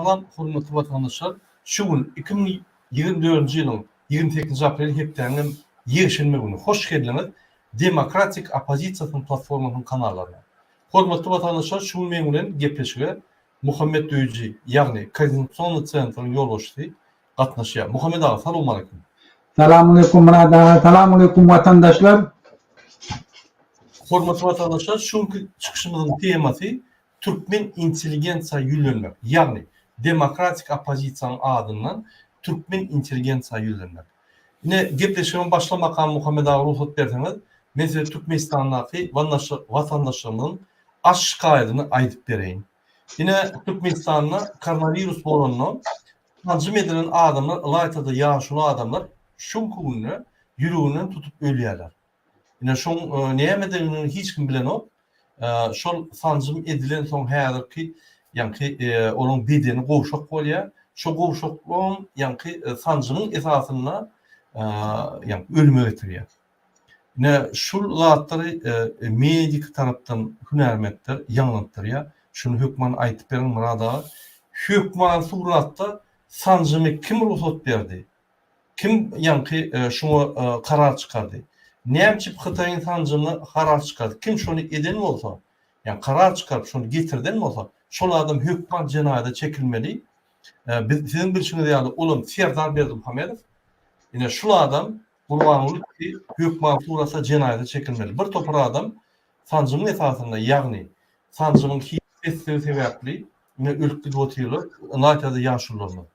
Salam hormatly watandaşlar! Şu gün 2024-nji ýylyň 28-nji apreli hepdäniň hem ýekşenbe güni. Hoş geldiňiz Demokratik oppozisiýasynyň platformasynyň kanallaryna. Hormatly watandaşlar şu gün meň bilen gepleşige Muhammet Döýüji ýagny Koordinasionnyý sentryň ýolbaşçysy gatnaşýar. Muhammet aga salowmaleýkim. Salamaleýkum Myrat aga, salamaleýkum watandaşlar. Hormatly watandaşlar şu günki çykyşymyzyň temasy Türkmen intelligensiýa ýüzlenmek, ýagny demokratik oppozisiýanyň adyndan türkmen intelligensiýa ýüzlenmek. Ine, gepleşigime başlamakam Muhammet aga rugsat berseňiz, men size Türkmenistandaky watandaşlarymyzyň aş şikaýadyny aýdyp bereýin. Ine, Türkmenistanda koronawirus bolanda sanjym edilen adamlar, ylaýta-da ýaşuly adamlar şu günki günde ýüreginden tutup ölýärler. Ine şoň nämedigini hiç kim bilenok. Şol sanjym edilensoň häzirki ýaňky olaň bedeni gowşak bolýar. Şo gowşaklygyň ýaňky sanjymyň esasynda ýaňky ölüme getirýär. Ine şul zatlary mediki tarapdan hünärmentler ýaňlantdyrýar. Şuny hökman aýdyp beriň Myrat aga. Hökman suratda sanjymy kim rugsat berdi? Kim ýaňky şuňa karar çykardy? Näme üçin Hytaýyň sanjymyna karar çykardy? Kim şony eden bolsa, ýagny karar çykaryp şony getirden bolsa, şol adam hökman jenaýata çekilmeli. Biz siziň bilşiňiz ýaly olam Serdar Berdimuhamedow. Ine şul adam Gurbanguly hökman suratda jenaýata çekilmeli. Bir topar adam sanjymyň esasynda, ýagny sanjymyň hili pesligi sebäpli ine ölüp gidip otyrlar, ylaýta-da ýaşulularymyz.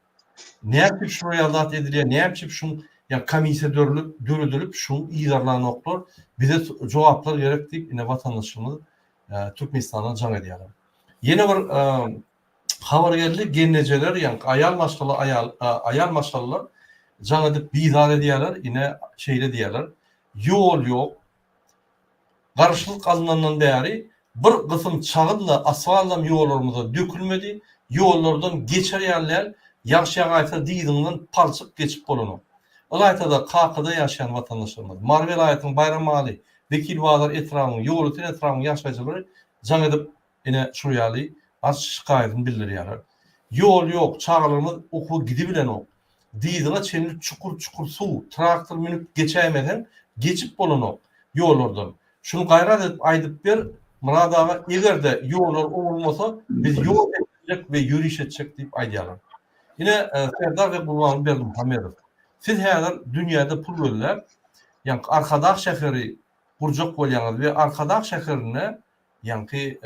Näme üçin şular ýaly zat edilýär, näme üçin şuň ýa komissiýa dörülip, döredilip şuň yzarlanoklar, bize jogaplar gerek diýip ine watandaşymyz Türkmenistandan jaň edýärler. Ýene bir habar geldi, gelnejeler ýaňky aýal maşgala aýal aýal maşgalalar jaň edip bizar edýärler, ine şeýle diýýärler, ýol ýok, Garaşsyzlyk alnandan bäri bir gysym çagyl-da, asfaldam ýollarymyza dökülmedi, ýollardan geçer ýaly däl, ýagyş ýagaýsa dyzyňdan palçyk geçip bolanok. Ylaýta-da Kakada ýaşaýan watandaşlarymyz, Mary welaýatynyň Baýramaly, Wekilbazar etrabynyň, Ýolöten etrabynyň ýaşaýjylary jaň edip, ine şul ýaly arz-şikaýatyny bildirýärler. Ýol ýok, çagalarymyz okuwa gidibilenok. Dyzyňa çenli çukur-çukur suw, traktor münüp geçäýmeseň, geçip bolanok ýollardan. Şuny gaýrat edip aýdyp ber, Myrat aga, eger-de ýollar oňulmasa, biz ýol beklejek we ýöriş etjek diýip aýdýarlar. Ine, Serdar we Gurbanguly Berdimuhamedow, siz häzir dünýäde pul gözläp, ýaňky Arkadag şäheri gurjak bolýaňyz we Arkadag şäherinde ýaňky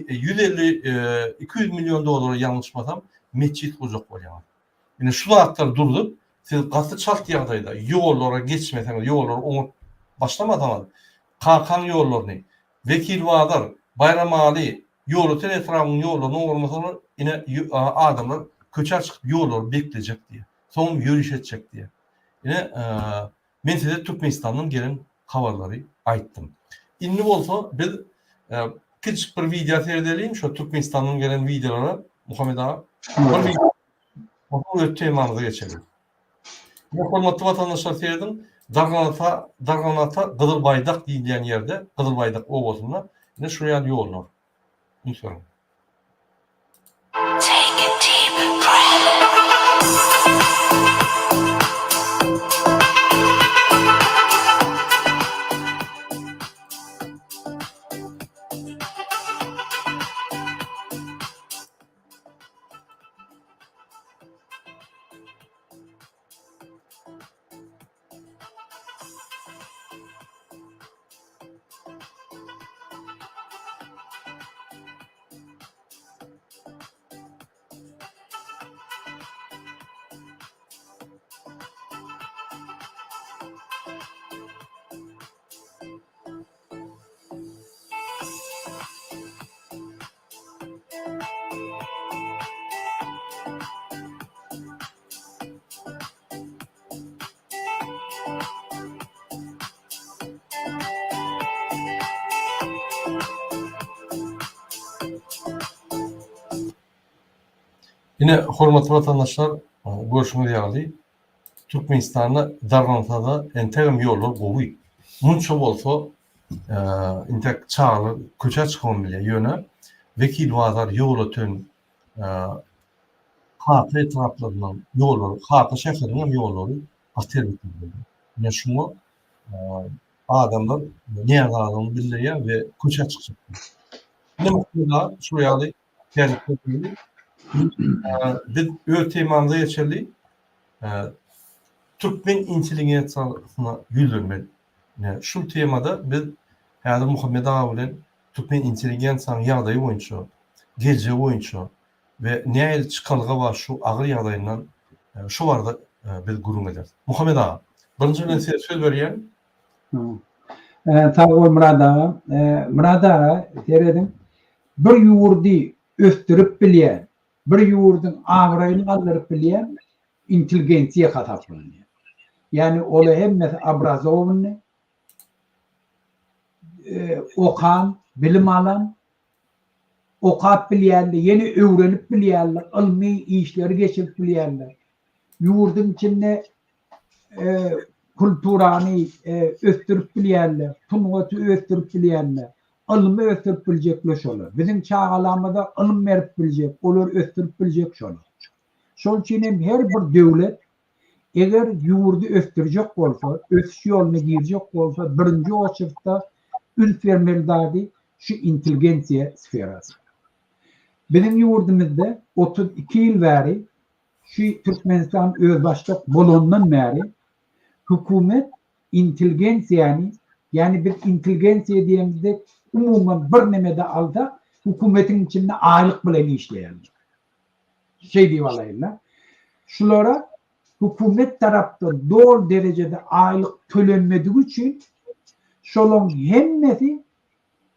150, 200 million dollara ýalňyşmasam, metjit gurjak bolýaňyz. Ine şu zatlary durzup, siz gaty çalt ýagdaýda ýollara geçmeseňiz, ýollary oňat başlamasaňyz, Kakaň ýollaryny, Wekilbazar, Baýramaly, Ýolöten etrabynyň ýollaryny oňarmasaňyz, ine adamlar köçä çykyp ýollary beklejek diýýär. Soňam ýöriş etjek diýýär. Ine Men size Türkmenistandan gelen habarlary aýtdym. Indi bolsa biz kiçijik bir wideo seredeliň, şo Türkmenistandan gelen wideolara Muhammet aga. Bir wideo. Onsoň öz temamyza geçeliň. Ine hormatly watandaşlar serediň, Darganata, Darganata Gyzyl Baýdak diýilýän ýerde, Gyzyl Baýdak obasynda ine şu ýaly ýollar. Üns beriň. Ine, hormatly watandaşlar, görşüňiz ýaly, Türkmenistanda dargansa-da entegem ýollar gowy. Munça bolsa, intek çagalar köçä çykybam bilýär. Ýöne Wekilbazar, Ýolöten. Kaka etraplarynyň ýollary, Kaka şäheriniň hem ýollary gaty erbet ýagdaýda. Ine şuňa adamlar närazylygyny bildirýär we köçä çykjak. Ine muhtada şu ýaly täze Biz öz temamyza geçeli. Türkmen intelligensiýasyna ýüzlenmek. Ine şu temada biz häzir Muhammet aga bilen türkmen intelligensiýanyň ýagdaýy boýunça, geljegi boýunça we nähili çykalga bar şu agyr ýagdaýyndan şu barada biz gürrüň ederis. Muhammet aga, birinji bilen size söz berýän. Sag bol Myrat aga. Myrat aga, serediň, bir ýurdy ösdürip bilýän, bir ýurduň abraýyny galdyryp bilýän intelligensiýa hasaplanýar. Ýagny ola hemmesi obrazowanyý, okan, bilim alan, okap bilýänler, ýene öwrenip bilýänler, ylmy işleri geçirip bilýänler. Ýurduň içinde kulturany ösdürip bilýänler, sungaty ösdürip bilýänler, ylmy ösdürip biljekler şolar. Biziň çagalarymyza ylym berip biljek, olary ösdürip biljek şolar. Şonuň üçin hem her bir döwlet eger ýurdy ösdürjek bolsa, ösüş ýoluna girjek bolsa, birinji oçurtda üns bermeli zady şu intelligensiýa sferasy. Biziň ýurdumyzda 32 ýyl bäri şu Türkmenistan özbaşdak bolandan bäri hökümet intelligensiýany, ýagny biz intelligensiýa diýemizde umuman bir nemede alsak, hökümetiň içinde aýlyk bilen işleýänler. Şeý diýip alaýyn-da. Şulara hökümet tarapdan doly derejede aýlyk tölenmedigi üçin şolaryň hemmesi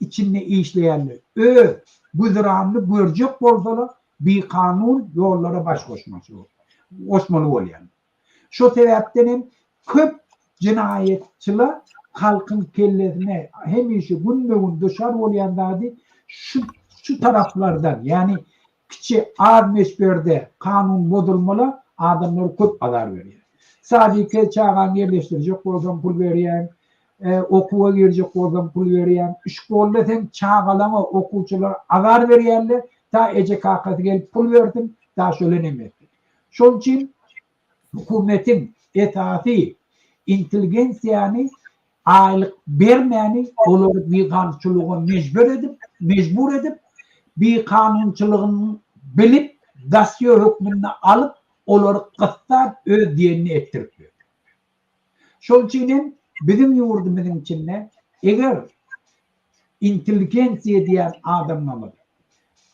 içinde işleýänler öz güzeranyny görjek bolsalar bikanun ýollara baş goşmaly bolýarlar. Şo sebäpden hem köp jenaýatçylar halkyň kellesine hemişe günbe-gün duçar bolýan zady şu şu taraplardan, ýagny kiçi az möçberde kanun bozulmalar adamlara köp azar berýär. Sadike çagany ýerleşdirjek bolsaň pul berýäň, okuwa girjek bolsaň pul berýäň. Şkolda sen çagalaňa, okuwçylara azar berýärler, ta eje-kakasy gelip pul bersin, ta şöyle neme etsin. Şonuň üçin hökümetiň esasy intelligensiýany aýlyk bermäni olary bikanunçylyga mejbur edip, mejbur edip, bikanunçylygyny bilip, dosýe hökmünde alyp, olary gyssap öz diýenini etdirip ýör. Şonuň üçin hem biziň ýurdumyzyň içinde eger intelligensiýa diýen adamlarymyz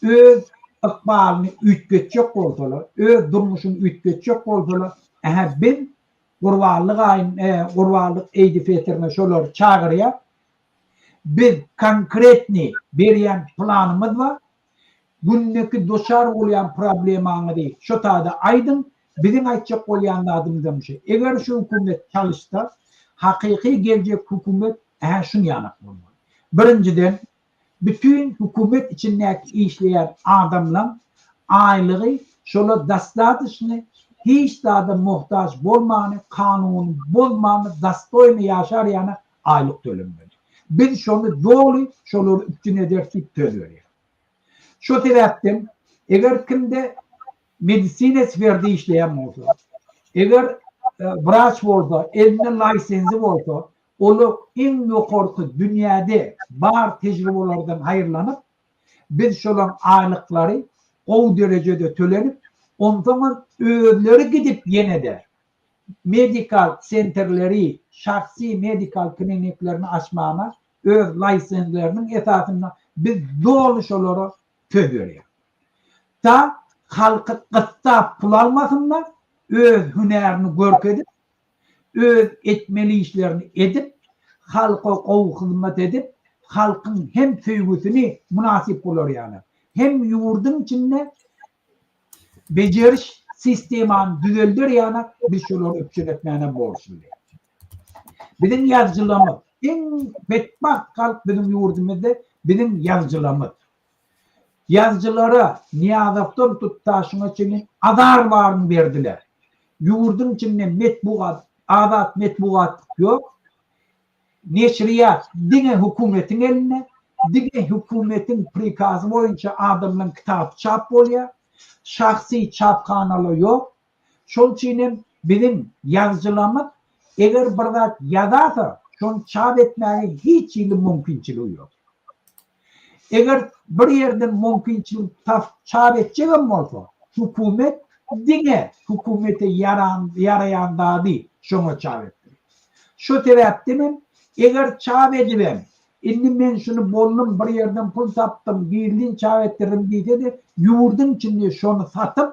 öz ykbalyny üýtgetjek bolsalar, öz durmuşyny üýtgetjek bolsalar, ähä biz Gurbanlyk aýyn, Gurbanlyk Eýdi Fetrine şolary çagyrýar. Biz konkretnyý berýän planymyz bar. Gündeki duçar bolýan problemaňyzy şo taýda aýdyň. Biziň aýtjak bolýan zadymyzam şu. Eger şu hökümet çalyşsa, hakyky geljek hökümet ähä şuny ýanak bolmaly. Birinjiden, bütin hökümet içindäki işleýän adamlaň aýlygy şola dostatoçny hiç zada muhtaç bolmany, kanuny bozmany dostoýny ýaşar ýana aýlyk tölenmeli. Biz şony doly şolary üpjün ederis diýip söz berýäs. Şo sebäpden eger kimde medisina sferde işleýän bolsa, eger wraç bolsa, elinde laýsenzi bolsa, Olar iň ýokarky dünýäde bar tejribelerden haýyrlanyp, biz şolaň aýlyklary gowy derejede tölenip, onsoňam özleri gidip ýene-de medikal sentrleri, şahsy medikal kliniklerini açmagyna öz laýsenzleriniň esasynda biz doly şolara söz berýäris. Ta halky gyssap pul almasynlar, öz hünärini görkezip, öz etmeli işlerini edip, halka gowy hyzmat edip, halkyň hem söýgüsini mynasyp bolar ýaly, hem ýurduň içinde bejeriş sistemany düzelder ýaly biz şolary üpjün etmäne borçly. Biziň ýazyjylarymyz, iň betbagt halk biziň ýurdumyzda biziň ýazyjylarymyz. Ýazyjylara Nyýazowdan tut ta şuňa çenli azar baryny berdiler. Ýurduň içinde metbugat, azat metbugat ýok. Neşirýat diňe hökümetiň elinde, diňe hökümetiň prikazy boýunça adamlaryň kitaby çap bolýar. Şahsy çaphanalar ýok. Şol üçin hem biziň ýazyjylarymyz eger bir zat ýazasa, şony çap etmäge hiç hili mümkinçiligi ýok. Eger bir ýerden mümkinçilik tapyp çap etjegem bolsa, hökümet diňe hökümete ýaran ýaraýan zady şoňa çap etdirýär. Şo sebäpden hem eger çap edibem, indi men şuny boldum, bir ýerden pul tapdym, gizlin çap etdirdim diýse-de, ýurduň içinde şony satyp,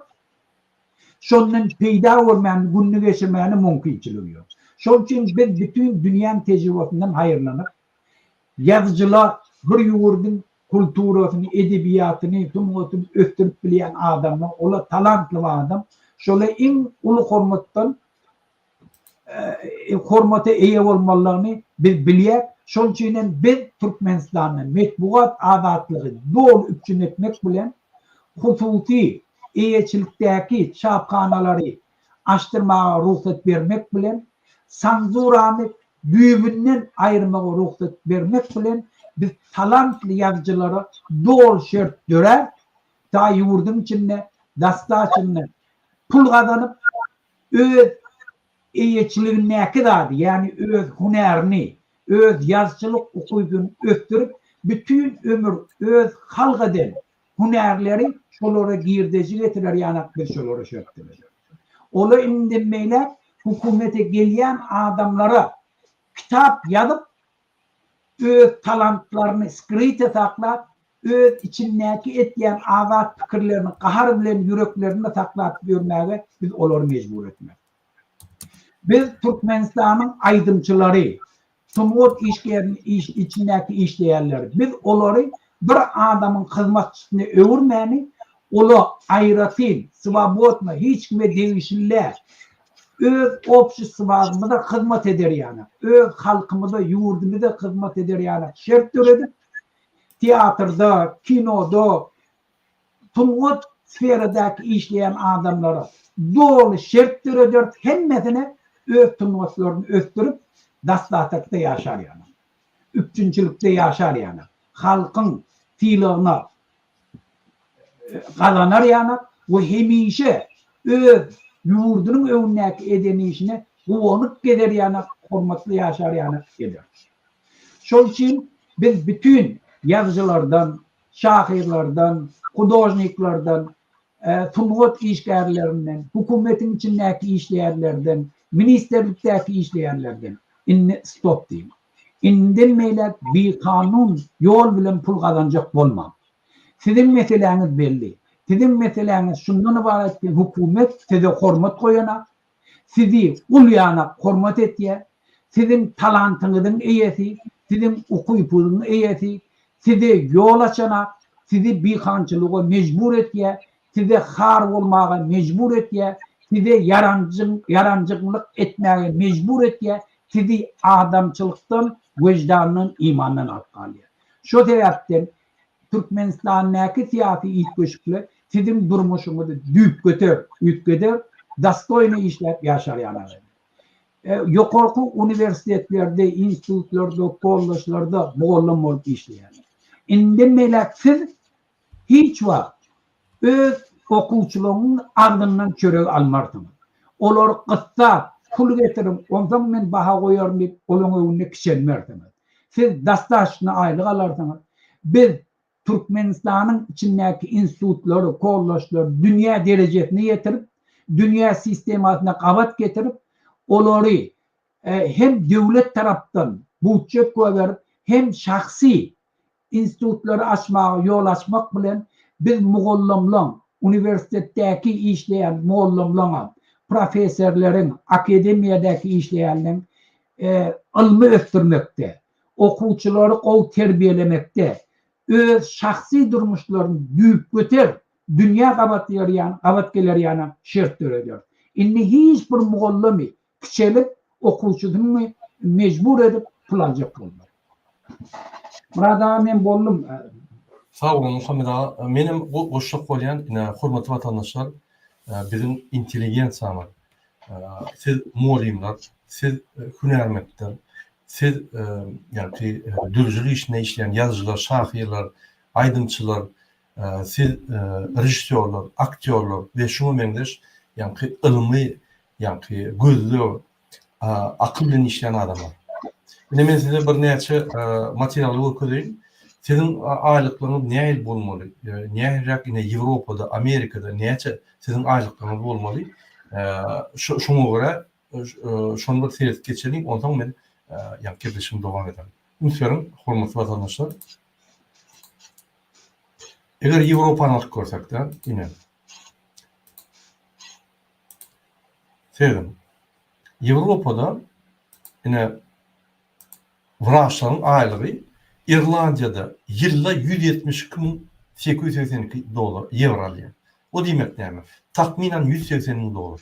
şondan peýda görmäni, gününi geçirmäne mümkinçiligi ýok. Şol üçin biz bütin dünýäň tejribesinden haýyrlanyp, Ýazyjylar bir ýurduň kulturasyny, edebiýatyny, sungatyny ösdürip bilýän adamlar, olar talantly bir adam. Şolar iň uly hormatdan hormata eýe bolmalydygyny biz bilýäs. Şonuň üçin hem biz Türkmenistanda metbugat azatlygy doly üpjün etmek bilen hususy eýeçilikdäki çaphanalary açdyrmaga rugsat bermek bilen sanzurany düýbünden aýyrmaga rugsat bermek bilen biz talantly ýazyjylara doly şert döräp, ta ýurduň içinde dastaçynda pul gazanyp, öz eýeçiligindäki zady, ýagny öz hünärini, öz ýazyjylyk ukybyny ösdürip, bütin ömür öz halk eden hünärleri şolara girdeji getirer ýanak biz şolara şert dörederis. Olar indem beýläk hökümete gelýän adamlara kitap ýazyp öz talantlaryny skryte saklap öz içindäki etýän azat pikirlerini gahar bilen ýüreklerinde saklap ýörmäge biz olary mejbur etmeris. Biz Türkmenistanyň aýdymçylary, sungat işgärini iş içindäki işleýänleri biz olary bir adamyň hyzmatçysyna öwürmäni ola aýratyn swobodno hiç kime degişli däl öz obşestwamyza hyzmat eder ýaly öz halkymyza ýurdumyza hyzmat eder ýaly şert döredip teatrda kinoda sungat sferadaky işleýän adamlara doly şert dörederis, hemmesine öz sungatlaryny ösdürip, dastatakda ýaşar ýaly, üpjünçilikde ýaşar ýaly, halkyň sylagyna gazanar ýaly we hemişe öz ýurdunyň öňündäki eden işine guwanyp gezer ýaly, hormatly ýaşar ýaly ederis. Şol üçin biz bütin ýazyjylardan, şahyrlardan, hudožniklerden, sungat işgärlerinden, hökümetiň içindäki işleýänlerden, ministrlikdäki işleýänlerden indi stop diýiň. Indiden beýläk bikanun ýol bilen pul gazanjak bolmaň. Siziň meseläňiz belli. Siziň meseläňiz şundan ybarat ki, hökümet size hormat goýanak, Sizi gul ýanak hormat etýär, siziň talantyňyzyň eýesi, siziň ukypyňyzyň eýesi, size ýol açanak, sizi bikançylyga mejbur etýär, size har bolmaga mejbur etýär, size ýaranjyňlyk etmäge mejbur etýär, sizi adamçylykdan, weždandan, imandan alyp galýar. Şo sebäpden Türkmenistandaky syýasy üýtgeşikler siziň durmuşyňyzy düýpgöter üýtgeder, dostoýno işläp ýaşar ýaly eder. Ýokarky uniwersitetlerde, institutlarda, kollejlerde mugallym bolup işleýärler. Indem beýläk siz hiç wagt öz okuwçylaryňyň agzyndan çörek almarsyňyz. Olary gyssap, pul getiriň, onsoň men baha goýaryn diýip, olaryň öňünde kiçelmersiňiz. Siz dostaçny aýlyk alarsyňyz. Biz Türkmenistanyň içindäki institutlary, kollejlary dünýä derejesine ýetirip, dünýä sistemasyna gabat getirip, olary hem döwlet tarapdan budjet goýberip, hem şahsy institutlary açmaga ýol açmak bilen biz mugallymlaň, uniwersitetdäki işleýän mugallymlaňam, professorlaryň, akademiýadaky işleýänleň ylmy ösdürmekde, okuwçylary gowy terbiýelemekde, öz şahsy durmuşlaryny düýpgöter dünýä gabat ýerýän, gabat geler ýaly şert döreder. Indi hiç bir mugallymy kiçelip, okuwçysyny mejbur edip pul aljak bolmaz. Myrat aga men boldum. Sag boluň Muhammet aga. Menem goşjak bolýan, ine hormatly watandaşlar, biziň intelligensiýamyz, siz mugallymlar, siz hünärmentler, siz ýagny döredijilik işinde işleýän ýazyjylar, şahyrlar, aýdymçylar. Siz režissýorlar, aktýorlar we şuňa meňzeş ýaňky ylmy, ýaňky gözleg, akyl bilen işleýän adamlar. Ine men size birnäçe materialy görkezeýin. Siziň aýlyklaryňyz nähili bolmaly? Nähiliräk ine Ýewropada, Amerikada näçe siziň aýlyklaryňyz bolmaly? Şoňa görä şony bir seredip geçeliň, onsoň men ýaňky gepleşigimi dowam ederin. Üns beriň, hormatly watandaşlar. Eger Ýewropany alyp görsek-de, ine. Serediň. Ýewropada ine wraçlaryň aýlygy Irlandiýada ýylda 172 882 dollar, ýewro alýar. O diýmek näme? Takmynan 180 müň dollar.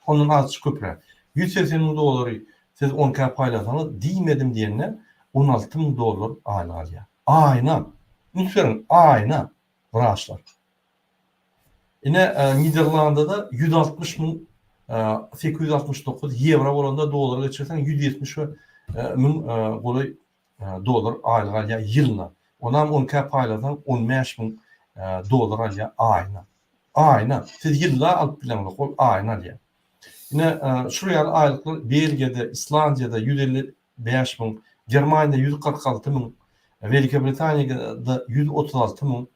Ondan azajyk köpräk. 180 müň dollary siz on ikä paýlasaňyz, diýmedim diýende 16 müň dollar aýlyk alýar. Aýyna! Üns beriň, aýyna wraçlar. Ine, Niderlandada 160 müň 869 ýewro bolanda dollara geçirseň 170 müň golaý dollar aýlyk alýar ýylyna. Onam on ikä paýlasaň 15 müň dollar alýar aýyna. Aýyna. Siz ýylda alyp bileňzok, ol aýyna alýar. Ine, şul ýaly aýlyklar Belgiýada, Islandiýada 155 müň, Germaniýada 146 müň, Welikobritaniýada 136 müň,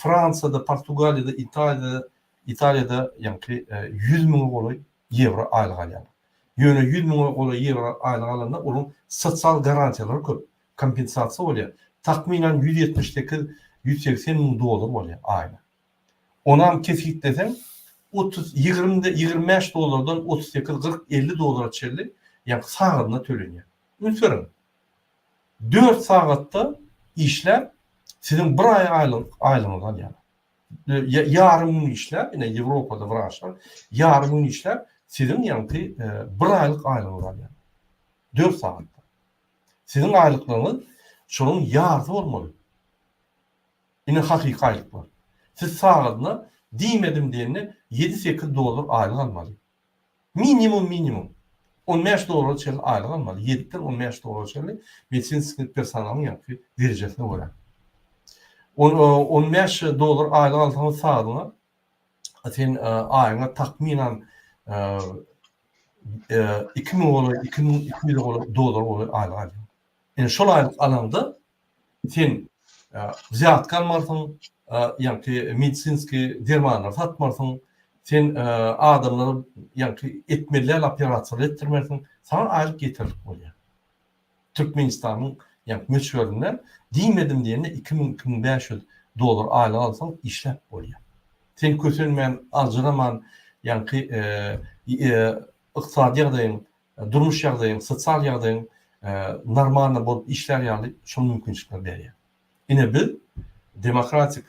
Fransiýada, Portugaliýada, Italiýada, Italiýada ýaňky 100 müňe golaý ýewro aýlyk alýarlar. Ýöne 100 müňe golaý ýewro aýlyk alanda olaryň sosial garantiýalary köp, kompensasiýa bolýar. Takmynan 178, 180 müň dollar bolýar aýyna. Onam kesgitleseň, 30, 20, 25 dollardan 38, 40, 50 dollara çenli ýaňky sagadyna tölenýär. Üns beriň. Dört sagatda işläp, siziň bir aý aýlyk aýlygyňyzy alýarlar. Ýarym gün işläp, ine Ýewropada wraçlar ýarym gün işläp, siziň ýaňky bir aýlyk aýlygyňyzy alýarlar. Dört sagatda. Siziň aýlyklaryňyz şonuň ýarysy bolmaly. Ine hakyky aýlyklar. Siz sagadyna diýmedim diýende ýedi-sekiz dollar aýlyk almaly. Minimum minimum. 15 dollara çenli aýlyk almaly. 7-den 15 dollara çenli medisinskiý personalyň ýaňky derejesine görä. 15 dollar aýlyk alsaňyz sagadyna sen aýyňa takmynan 2000 golaý, 2200 golaý dollar golaý aýlyk alýaň. Indi şol aýlyk alaňda Sen wzýatka almarsyň, ýaňky medisinskiý dermanlary satmarsyň, sen adamlara ýaňky etmeli däl operasiýalary etdirmersiň, saňa aýlyk ýeterlik bolýar. Türkmenistanyň ýaňky möçberinde diýmedim diýende 2000, 2500 dollar aýlyk alsaň işläp bolýar. Sen kösenmän, aljyraman ýaňky ykdysady ýagdaýyň durmuş ýagdaýyň, sosial ýagdaýyň normalny bolup işlär ýaly şol mümkinçilikleri berýär. Ine biz Demokratik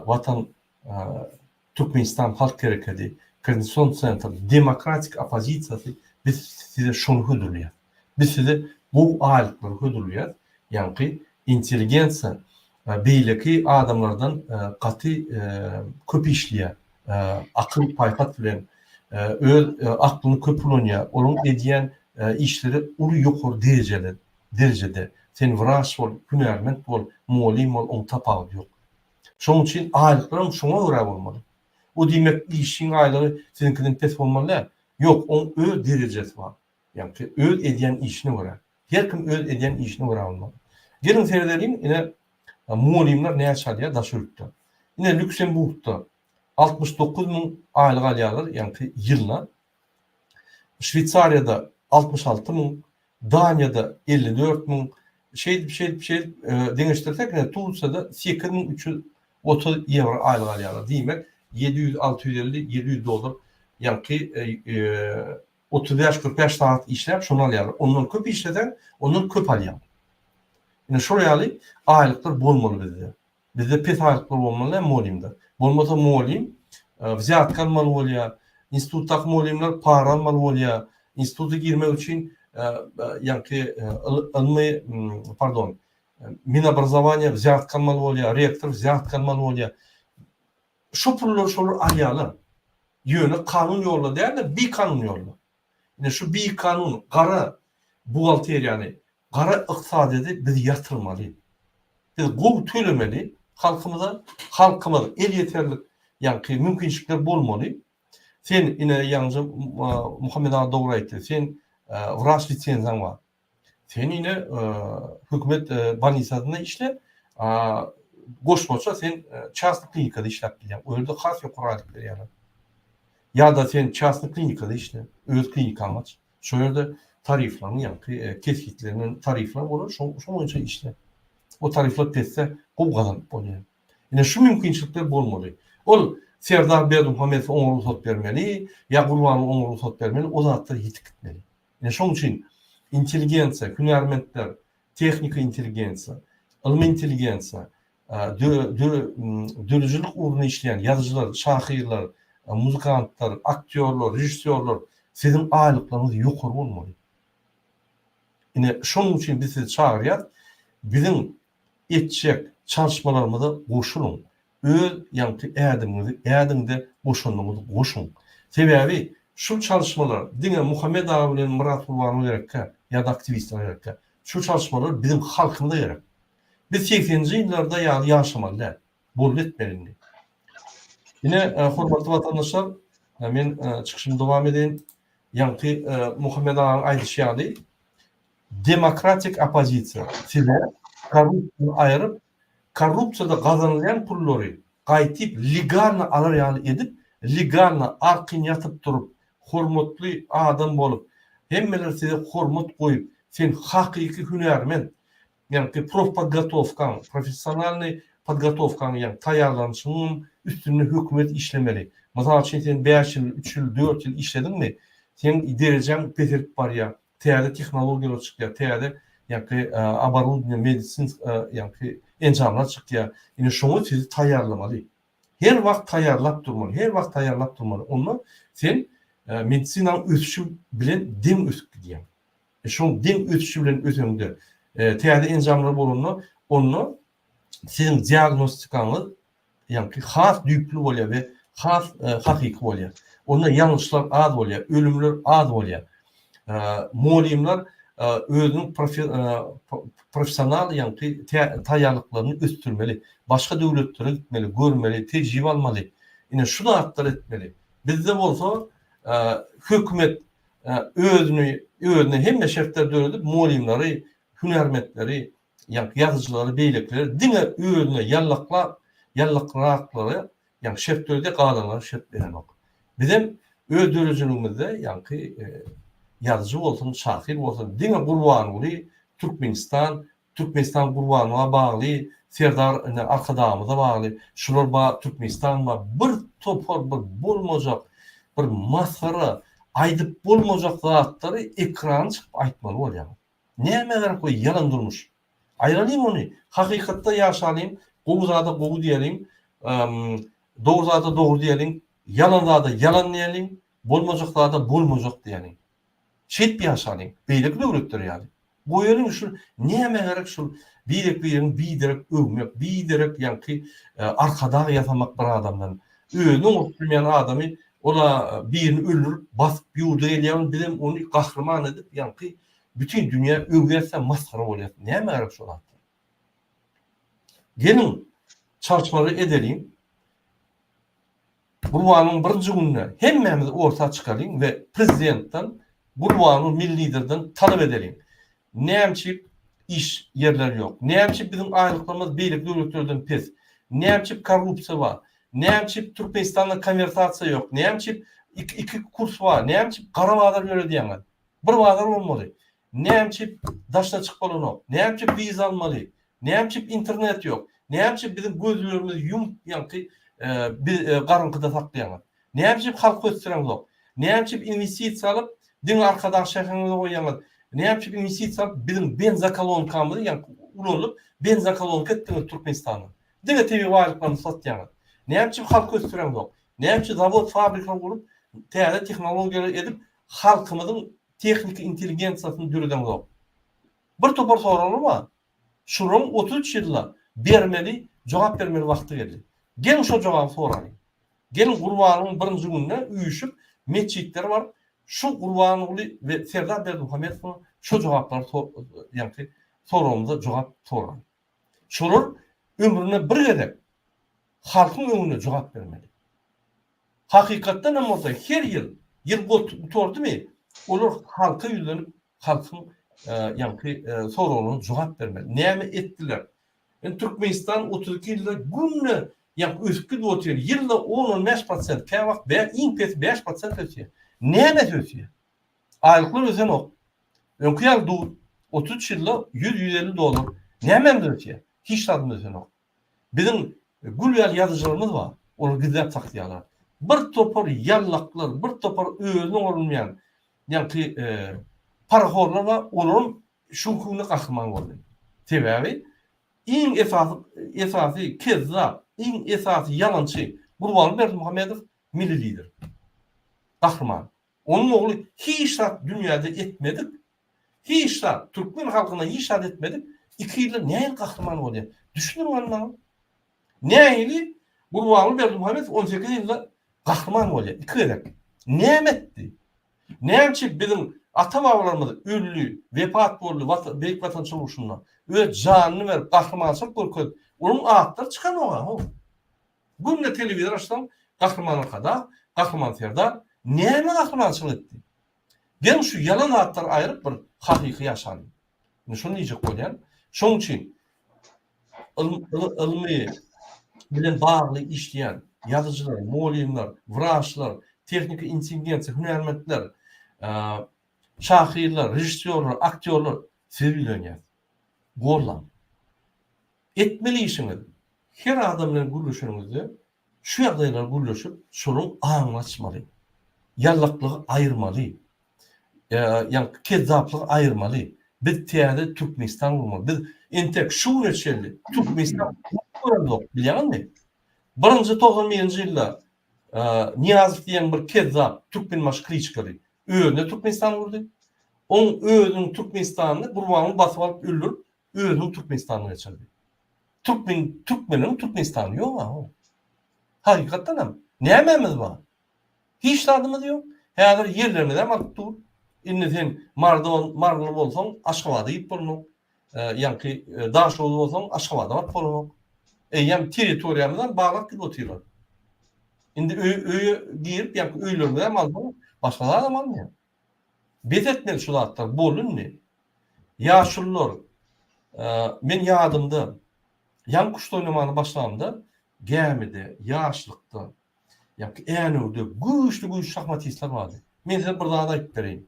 Watan Türkmenistan Halk Herekedi, Koordinasion Sentr, demokratik oppozisiýasy biz size şony hödürleýäs. Biz size gowy aýlyklary hödürleýäs, ýaňky intelligensiýa beýleki adamlardan gaty köp işleýär. Akyl paýhas bilen öz aklyny köp ulanýar. Olaryň edýän işleri uly ýokary derejeli derejede. Sen wraç bol, hünärment bol, mugallym bol oň tapawudy ýok. Şonuň üçin aýlyklaram şoňa görä bolmaly. O diýmek işçiň aýlygy siziňkiden pes bolmaly däl. Ýok, oň öz derejesi bar. Ýagny öz edýän işine görä. Her kim öz edýän işine görä almaly. Geliň seredeliň, ine mugallymlar näçe alýar daşary ýurtda. Ine Lüksemburgda 69 müň aýlyk alýarlar, ýagny ýylyna. Şweýsariýada 66 müň, Daniýada 54 müň. Şeýdip, şeýdip, şeýdip e, deňeşdirsek, ine Tursiýada 8330 ýewro aýlyk alýarlar. Diýmek, 700, 650, 700 dollar ýagny e, e, 35, 45 sagat işläp şony alýarlar. Ondan köp işleseň, ondan köp alýaň. Ine şol ýaly aýlyklar bolmaly bizde. Bizde pes aýlyklar bolmaly däl mugallymda. Bolmasa mugallym wzýatka almaly bolýar. Institutdaky mugallymlar para almaly bolýar. Instituta girmek üçin ýaňky ylmy, pardon, Minobrazowaniýe wzýatka almaly bolýar, rektor wzýatka almaly bolýar. Şo pullary şolar alýarlar. Ýöne kanun ýolda däl-de, bikanun ýolda. Ine şu bikanun gara buhgalteriýany, gara ykdysadyýeti biz ýatyrmaly. Biz gowy tölemeli. halkymyza. Halkymyz elýeterlik ýaňky mümkinçilikler bolmaly. Sen ine ýaňja Muhammet aga dogry aýtdy. Sen wraç lisenziýaň bar. Sen ine hökümet bolnisasynda işle, goşmaça sen çasny klinikada işläp bilýäň. O ýerde has ýokary aýlyk berýärler. Ýa-da sen çasny klinikada işle, öz klinikaňy aç. Şo ýerde tarifleriň ýaňky kesgitlenen tarifler bolar, şo boýunça işle. O tarifler pesde gowy gazanyp bolýar. Ine şu mümkinçilikler bolmaly. Ol Serdar Berdimuhamedow oňa rugsat bermeli, ýa Gurbanguly oňa rugsat bermeli, o zatlar ýitip gitmeli. Ine şoň üçin intelligensiýa, hünärmentler, tehniki intelligensiýa, ylmy intelligensiýa, döredijilik ugrunda işleýän ýazyjylar, şahyrlar, muzykantlar, aktýorlar, režissýorlar siziň aýlyklaryňyz ýokary bolmaly. Ine şonuň üçin biz sizi çagyrýas, biziň etjek çalyşmalarymyza goşulyň. Öz ýaňky ädimiňizi ädiň-de goşandyňyzy goşuň. Sebäbi şu çalyşmalar diňe Muhammet aga bilen Myrat Gurbanowa gerekkä ýa-da aktiwistlere gerekkä. Şu çalyşmalar biziň halkymyza gerek. Biz segseninji ýyllarda ýaly ýaşamaly däl. Boldy etmeli indi. Ine, hormatly watandaşlar, men çykyşymy dowam edeýin. Ýaňky Muhammet aganyň aýdyşy ýaly, demokratik oppozisiýa size korrupsiýany aýryp, korrupsiýada gazanylýan pullary gaýtyp legalno alar ýaly edip, legalno arkin ýatyp turup, hormatly adam bolup, hemmeler size hormat goýup, sen hakyky hünärment, Ýagny profpodgotowkaň, professionalnyý podgotowkaň, ýagny taýýarlanyşyňyň üstünde hökümet işlemeli. Mysal üçin, sen bäş ýyl, üç ýyl, dört ýyl işlediňmi, seň derejäň peselip barýar, täze tehnologiýalar çykýar, täze ýagny oborudowaniýe, medisinsk ýagny enjamlar çykýar. Ine şoňa sizi taýýarlamaly. Her wagt taýýarlap durmaly, her wagt taýýarlap durmaly. Onda sen medisinanyň ösüşi bilen deň ösüp gidýäň. Şoň deň ösüşi bilen öseňde, täze enjamlar bolanda, onda siziň diagnostikaňyz ýaňky has düýpli bolýar we has hakyky bolýar. Onda ýalňyşlar az bolýar, ölümler az bolýar. Mugallymlar özüniň professional ýaňky taýýarlyklaryny ösdürmeli, başga döwletlere gitmeli, görmeli, tejribe almaly. Ine şu zatlary etmeli. Bizde bolsa hökümet özüni özüne hemme şertleri döredip mugallymlary, hünärmentleri, ýaňky ýazyjylary, beýlekileri diňe özüne ýallaklap, ýallakraklary ýaňky şert döredýär, galanlara şert berenok. Bizem öz döredijiligimizde ýaňky ýazyjy bolsun, şahyr bolsun, diňe Gurbanguly, Türkmenistan, Türkmenistan Gurbanowa bagly, Serdar ine Arkadagymyza bagly, şular bar, Türkmenistan bar, bir topar bir bolmajak, bir masgara, aýdyp bolmajak zatlary ekrana çykyp aýtmaly bolýaňyz. Nämä gerek o ýalan durmuş? Aýralyň ony, hakykatda ýaşalyň, gowy zada gowy diýeliň, dogry zada dogry diýeliň, ýalan zada ýalan diýeliň, bolmajak zada bolmajak diýeliň. Şeýdip ýaşalyň, beýleki döwletler ýaly. Goýalyň şul nämä gerek şul birek birini biderek öwmek, biderek ýaňky arkadag ýasamak bir adamdan. Özüni oňaryp bilmeýän adamy ola birini öldürip basyp ýurda gelýär bizem ony gahryman edip ýaňky bütin dünýä öwýäs-de masgara bolýas. Nämä gerek şol zatlar. Geliň çalyşmalary edeliň. Gurbanyň birinji gününe hemmämiz orta çykalyň we prezidentden Gurbany milli liderden talap edeliň. Näme üçin iş ýerleri ýok? Näme üçin biziň aýlyklarymyz beýleki döwletlerden pes? Näme üçin korrupsiýa bar? Näme üçin Türkmenistanda konwertasiýa ýok? Näme üçin iki kurs bar? Näme üçin gara bazar ýöredýäňiz? Bir bazar bolmaly. Näme üçin daşyna çykyp bolanok? Näme üçin wiza almaly? Näme üçin internet ýok? Näme üçin biziň gözlerimizi ýumup ýaňky garaňkyda saklaýaňyz? Näme üçin halky ösdüreňzok? Näme üçin inwestisiýa alyp diňe Arkadag şäheriňize goýýaňyz? Näme üçin inwestisiýa alyp biziň benzokolonkamyzy ýaňky ulanyp benzokolonka etdiňiz Türkmenistany? Diňe tebigy baýlyklarymyzy satýaňyz. Näme üçin halky ösdüreňzok? Näme üçin zawod fabrika gurup täze tehnologiýalar edip halkymyzyň tehniki intelligensiýasyny döredeňzok? Bir topar soraglar bar. Şularyň 33 ýylda bermeli, jogap bermeli wagty geldi. Geliň şo jogaby soralyň. Geliň Gurbanyň birinji gününe üýşüp metjitlere baryp şu Gurbanguly we Serdar Berdimuhamedowa şo jogaplary ýaňky soragymyza jogap soralyň. Şolar. ömründe bir gezek halkyň öňünde jogap bermeli. Hakykatdan hem bolsa her ýyl, ýyl gutardymy, olar halka ýüzlenip, halkyň ýaňky soraglaryna jogap bermeli. Näme etdiler? Indi Türkmenistan 32 ýylda günde ýaňky ösüp gidip otyr. Ýylda on-on bäş prosent, käwagt iň pesi 5% ösýär. Nämesi ösýär? Aýlyklar ösenok. Öňki ýaly dur. 33 ýylda 100-150 dollar. Nämämiz ösýär? Hiç zadymyz ösenok. Biziň gül ýaly ýazyjylarymyz bar. Olar gizläp saklaýarlar. Bir topar ýallaklar, bir topar özüne oňarylmaýan ýaňky parahorlar bar, olaram şu günki günde gahryman boldy. Sebäbi iň esasy esasy kezzap, iň esasy ýalançy Gurbanguly Berdimuhamedow milli lider. Gahryman. Onuň ogly hiç zat dünýäde etmedik, hiç zat, türkmen halkyna hiç zat etmedik, iki ýylda nähili gahryman bolýar? Düşündiriň hany maňa. Nähili Gurbanguly Berdimuhamedow 18 ýylda gahryman bolýar, iki gezek. Näme etdi? Näme üçin biziň ata-babalarymyz öldi, wepat boldy Beýik Watançylyk urşunda, öz janyny berip, gahrymançylyk görkezip, olaryň atlary çykanok-a, how. Günde telewizor açsaň Gahryman Arkadag, Gahryman Serdar näme gahrymançylyk etdi? Geliň şu ýalan zatlary aýryp bir hakyky ýaşalyň. Indi şony diýjek bolýan. Şoň üçin ylmy bilen bagly işleýän ýazyjylar, mugallymlar, wraçlar, tehniki intelligensiýa, hünärmentler, şahyrlar, režissýorlar, aktýorlar size ýüzlenýäs. Gollaň. Etmeli işiňiz, her adam bilen gürleşeniňizde şu ýagdaýlary gürleşip, şolaryň aňyny açmaly. Ýallaklygy aýyrmaly. Ýaňky kezzaplygy aýyrmaly. Biz täze Türkmenistan gurmaly. Biz entek şu güne çenli Türkmenistan gurup göremzok, bilýäňizmi? Birinji 91-nji ýylda Nyýazow diýen bir kezzap Türkmenbaşy kliçkaly özüne Türkmenistan gurdy. Oň özüniň Türkmenistanyny Gurbanguly basyp alyp öldürip, özüniň Türkmenistanyna geçirdi. Türkmen türkmenleriň Türkmenistany ýok a. Hakykatdan hem nämämiz bar? Hiç zadymyz ýok. Häzir ýerlerimizi hem alyp dur. Indi sen Maryda Maryly bolsaň Aşgabada gidip bolanok. Ýaňky Daşoguz bolsaň Aşgabada baryp bolanok. Eýýäm territoriýamyzy hem baglap gidip otyrlar. Indi öý öýe girip ýaňky öýlerimizi hem alsaň başga zadam almaýar. Bes etmeli şu zatlar boldy indi. Ýaşulular men ýadymda ýaňy küşt oýnamany başlamda gämide ýaşlykda ýaňky Änewde güýçli güýçli şahmatistler bardy. Men size bir zat aýdyp bereýin.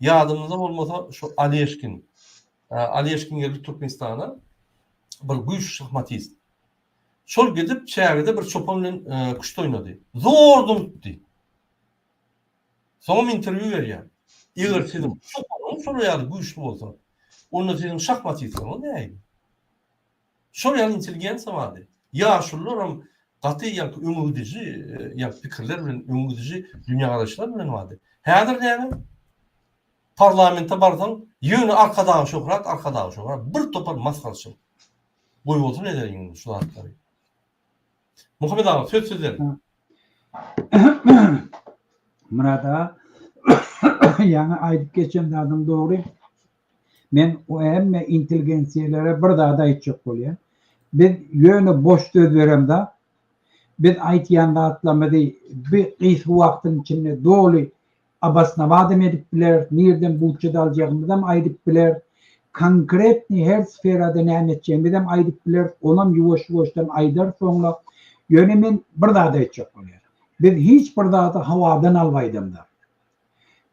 Ýadyňyzda bolmasa şu Aleşkin Aleşkin geldi Türkmenistana bir güýçli şahmatist. Şol gidip çägede bir çopan bilen küşt oýnady. Zordan utdy. Soňam interwýu berýär. Eger siziň çopanyňyz şolar ýaly güýçli bolsa, onda siziň şahmatistligiňiz nähili? Şol ýaly intelligensiýa bardy. Ýaşulularam gaty ýaňky öňegidiji ýaňky pikirler bilen, öňegidiji dünýägaraýyşlar bilen bardy. Häzir näme? Parlamente barsaň, ýöne Arkadaga şöhrat, Arkadaga şöhrat, bir topar masgaraçylyk. Goýbolsun edeliň indi şu zatlary. Muhammet aga söz sizden. Myrat aga ýaňy aýdyp geçen zadyň dogry. Men o hemme intelligensiýalara bir zady aýtjak bolýan. Biz ýöne boş söz beremzok. Biz aýtýan zatlarymyzy bir gysga wagtyň içinde doly Obosnowadam edip bileris, nirden budjet aljagymyzam aýdyp bileris, konkretnyý her sferada näme etjegimizem aýdyp bileris, onam ýuwaş-ýuwaşdan aýdarys soňra. Ýöne men bir zat aýtjak bolýan. Biz hiç bir zady hawadan alyp aýdamzok.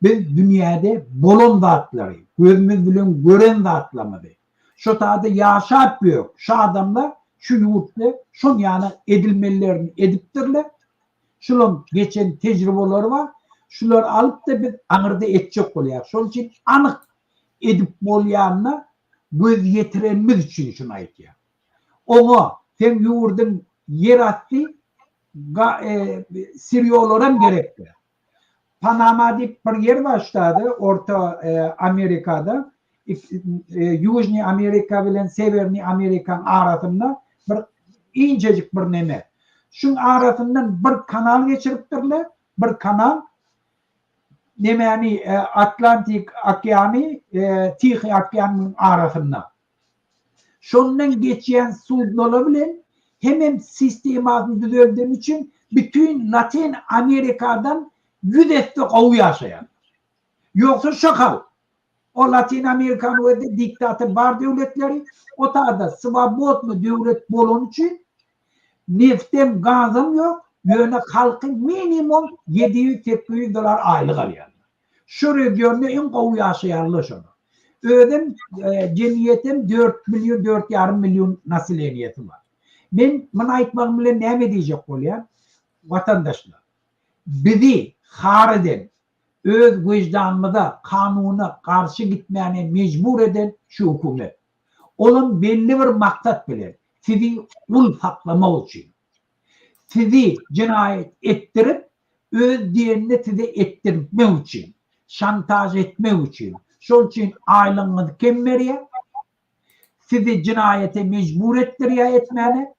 Biz dünýäde bolan zatlary, gözümiz bilen gören zatlarymyzy, şo taýda ýaşap ýök şu adamlar şu ýurtda şon ýaly edilmelilerini edipdirler, Şulaň geçen tejribeleri bar. Şulary alyp-da biz aňyrda etjek bolýarys. Şonuň üçin anyk edip bolýanyna göz ýetirenimiz üçin şuny aýdýan. Oňa seň ýurduň ýerasty sirýolaram gerek däl. Panama diýip bir ýer bar ştada, Orta Amerikada. Ýužnyý Amerika bilen Sewernyý Amerikaň arasynda bir inçejik bir neme. Şuň arasyndan bir kanal geçiripdirler, bir kanal nemäni Atlantik okeany Tihiý okeanyň arasynda. Şondan geçýän sudnolar bilen hemem sistemasyny düzeldeni üçin bütin Latin Amerikadan ýüz esse gowy ýaşaýarlar. Ýogsa şo halk, o Latin Amerikanyň özi diktator bar döwletleri, o taýda swobodny döwlet bolany üçin neftem gazam ýok, ýöne halky minimum 700, 800 dolar aýlyk alýarlar. Şu regionda iň gowy ýaşaýanlar şolar. Özem jemgyýetem dört million, dört ýarym million naseleniýesi bar. Men muny aýtmagym bilen näme diýjek bolýan? Watandaşlar, bizi har eden, öz wyždanymyza, kanuna garşy gitmäne mejbur eden şu hökümet. Olam belli bir maksat bilen, sizi gul saklamak üçin. Sizi jenaýat etdirip, öz diýenini size etdirtmek üçin, şantaž etmek üçin. Şol üçin aýlygyňyzy kem berýär, sizi jenaýata mejbur etdirýär etmäne,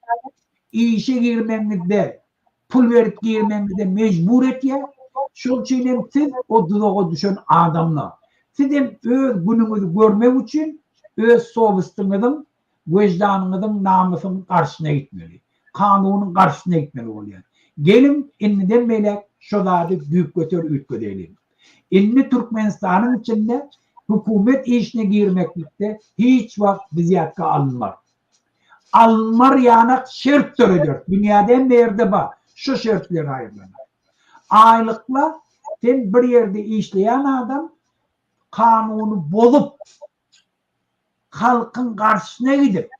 işe girmegiňizde pul berip girmegiňize mejbur etýär. Şol üçin hem siz o duzaga düşen adamlar. Siz hem öz günüňizi görmek üçin öz sowestiňiziň Weždanyňyzyň, namysyň garşysyna gitmeli. Kanunyň garşysyna gitmeli bolýar. Geliň, indiden beýläk şo zady düýpgöter üýtgedeliň. Indi Türkmenistanyň içinde hökümet işine girmeklikde hiç wagt wzýatka alynmar. Alynmar ýanak şert dörederis. Dünýäde hemme ýerde bar. Şu şertler aýrylanar. Aýlykla sen bir ýerde işleýän adam kanuny bozup, halkyň garşysyna gidip,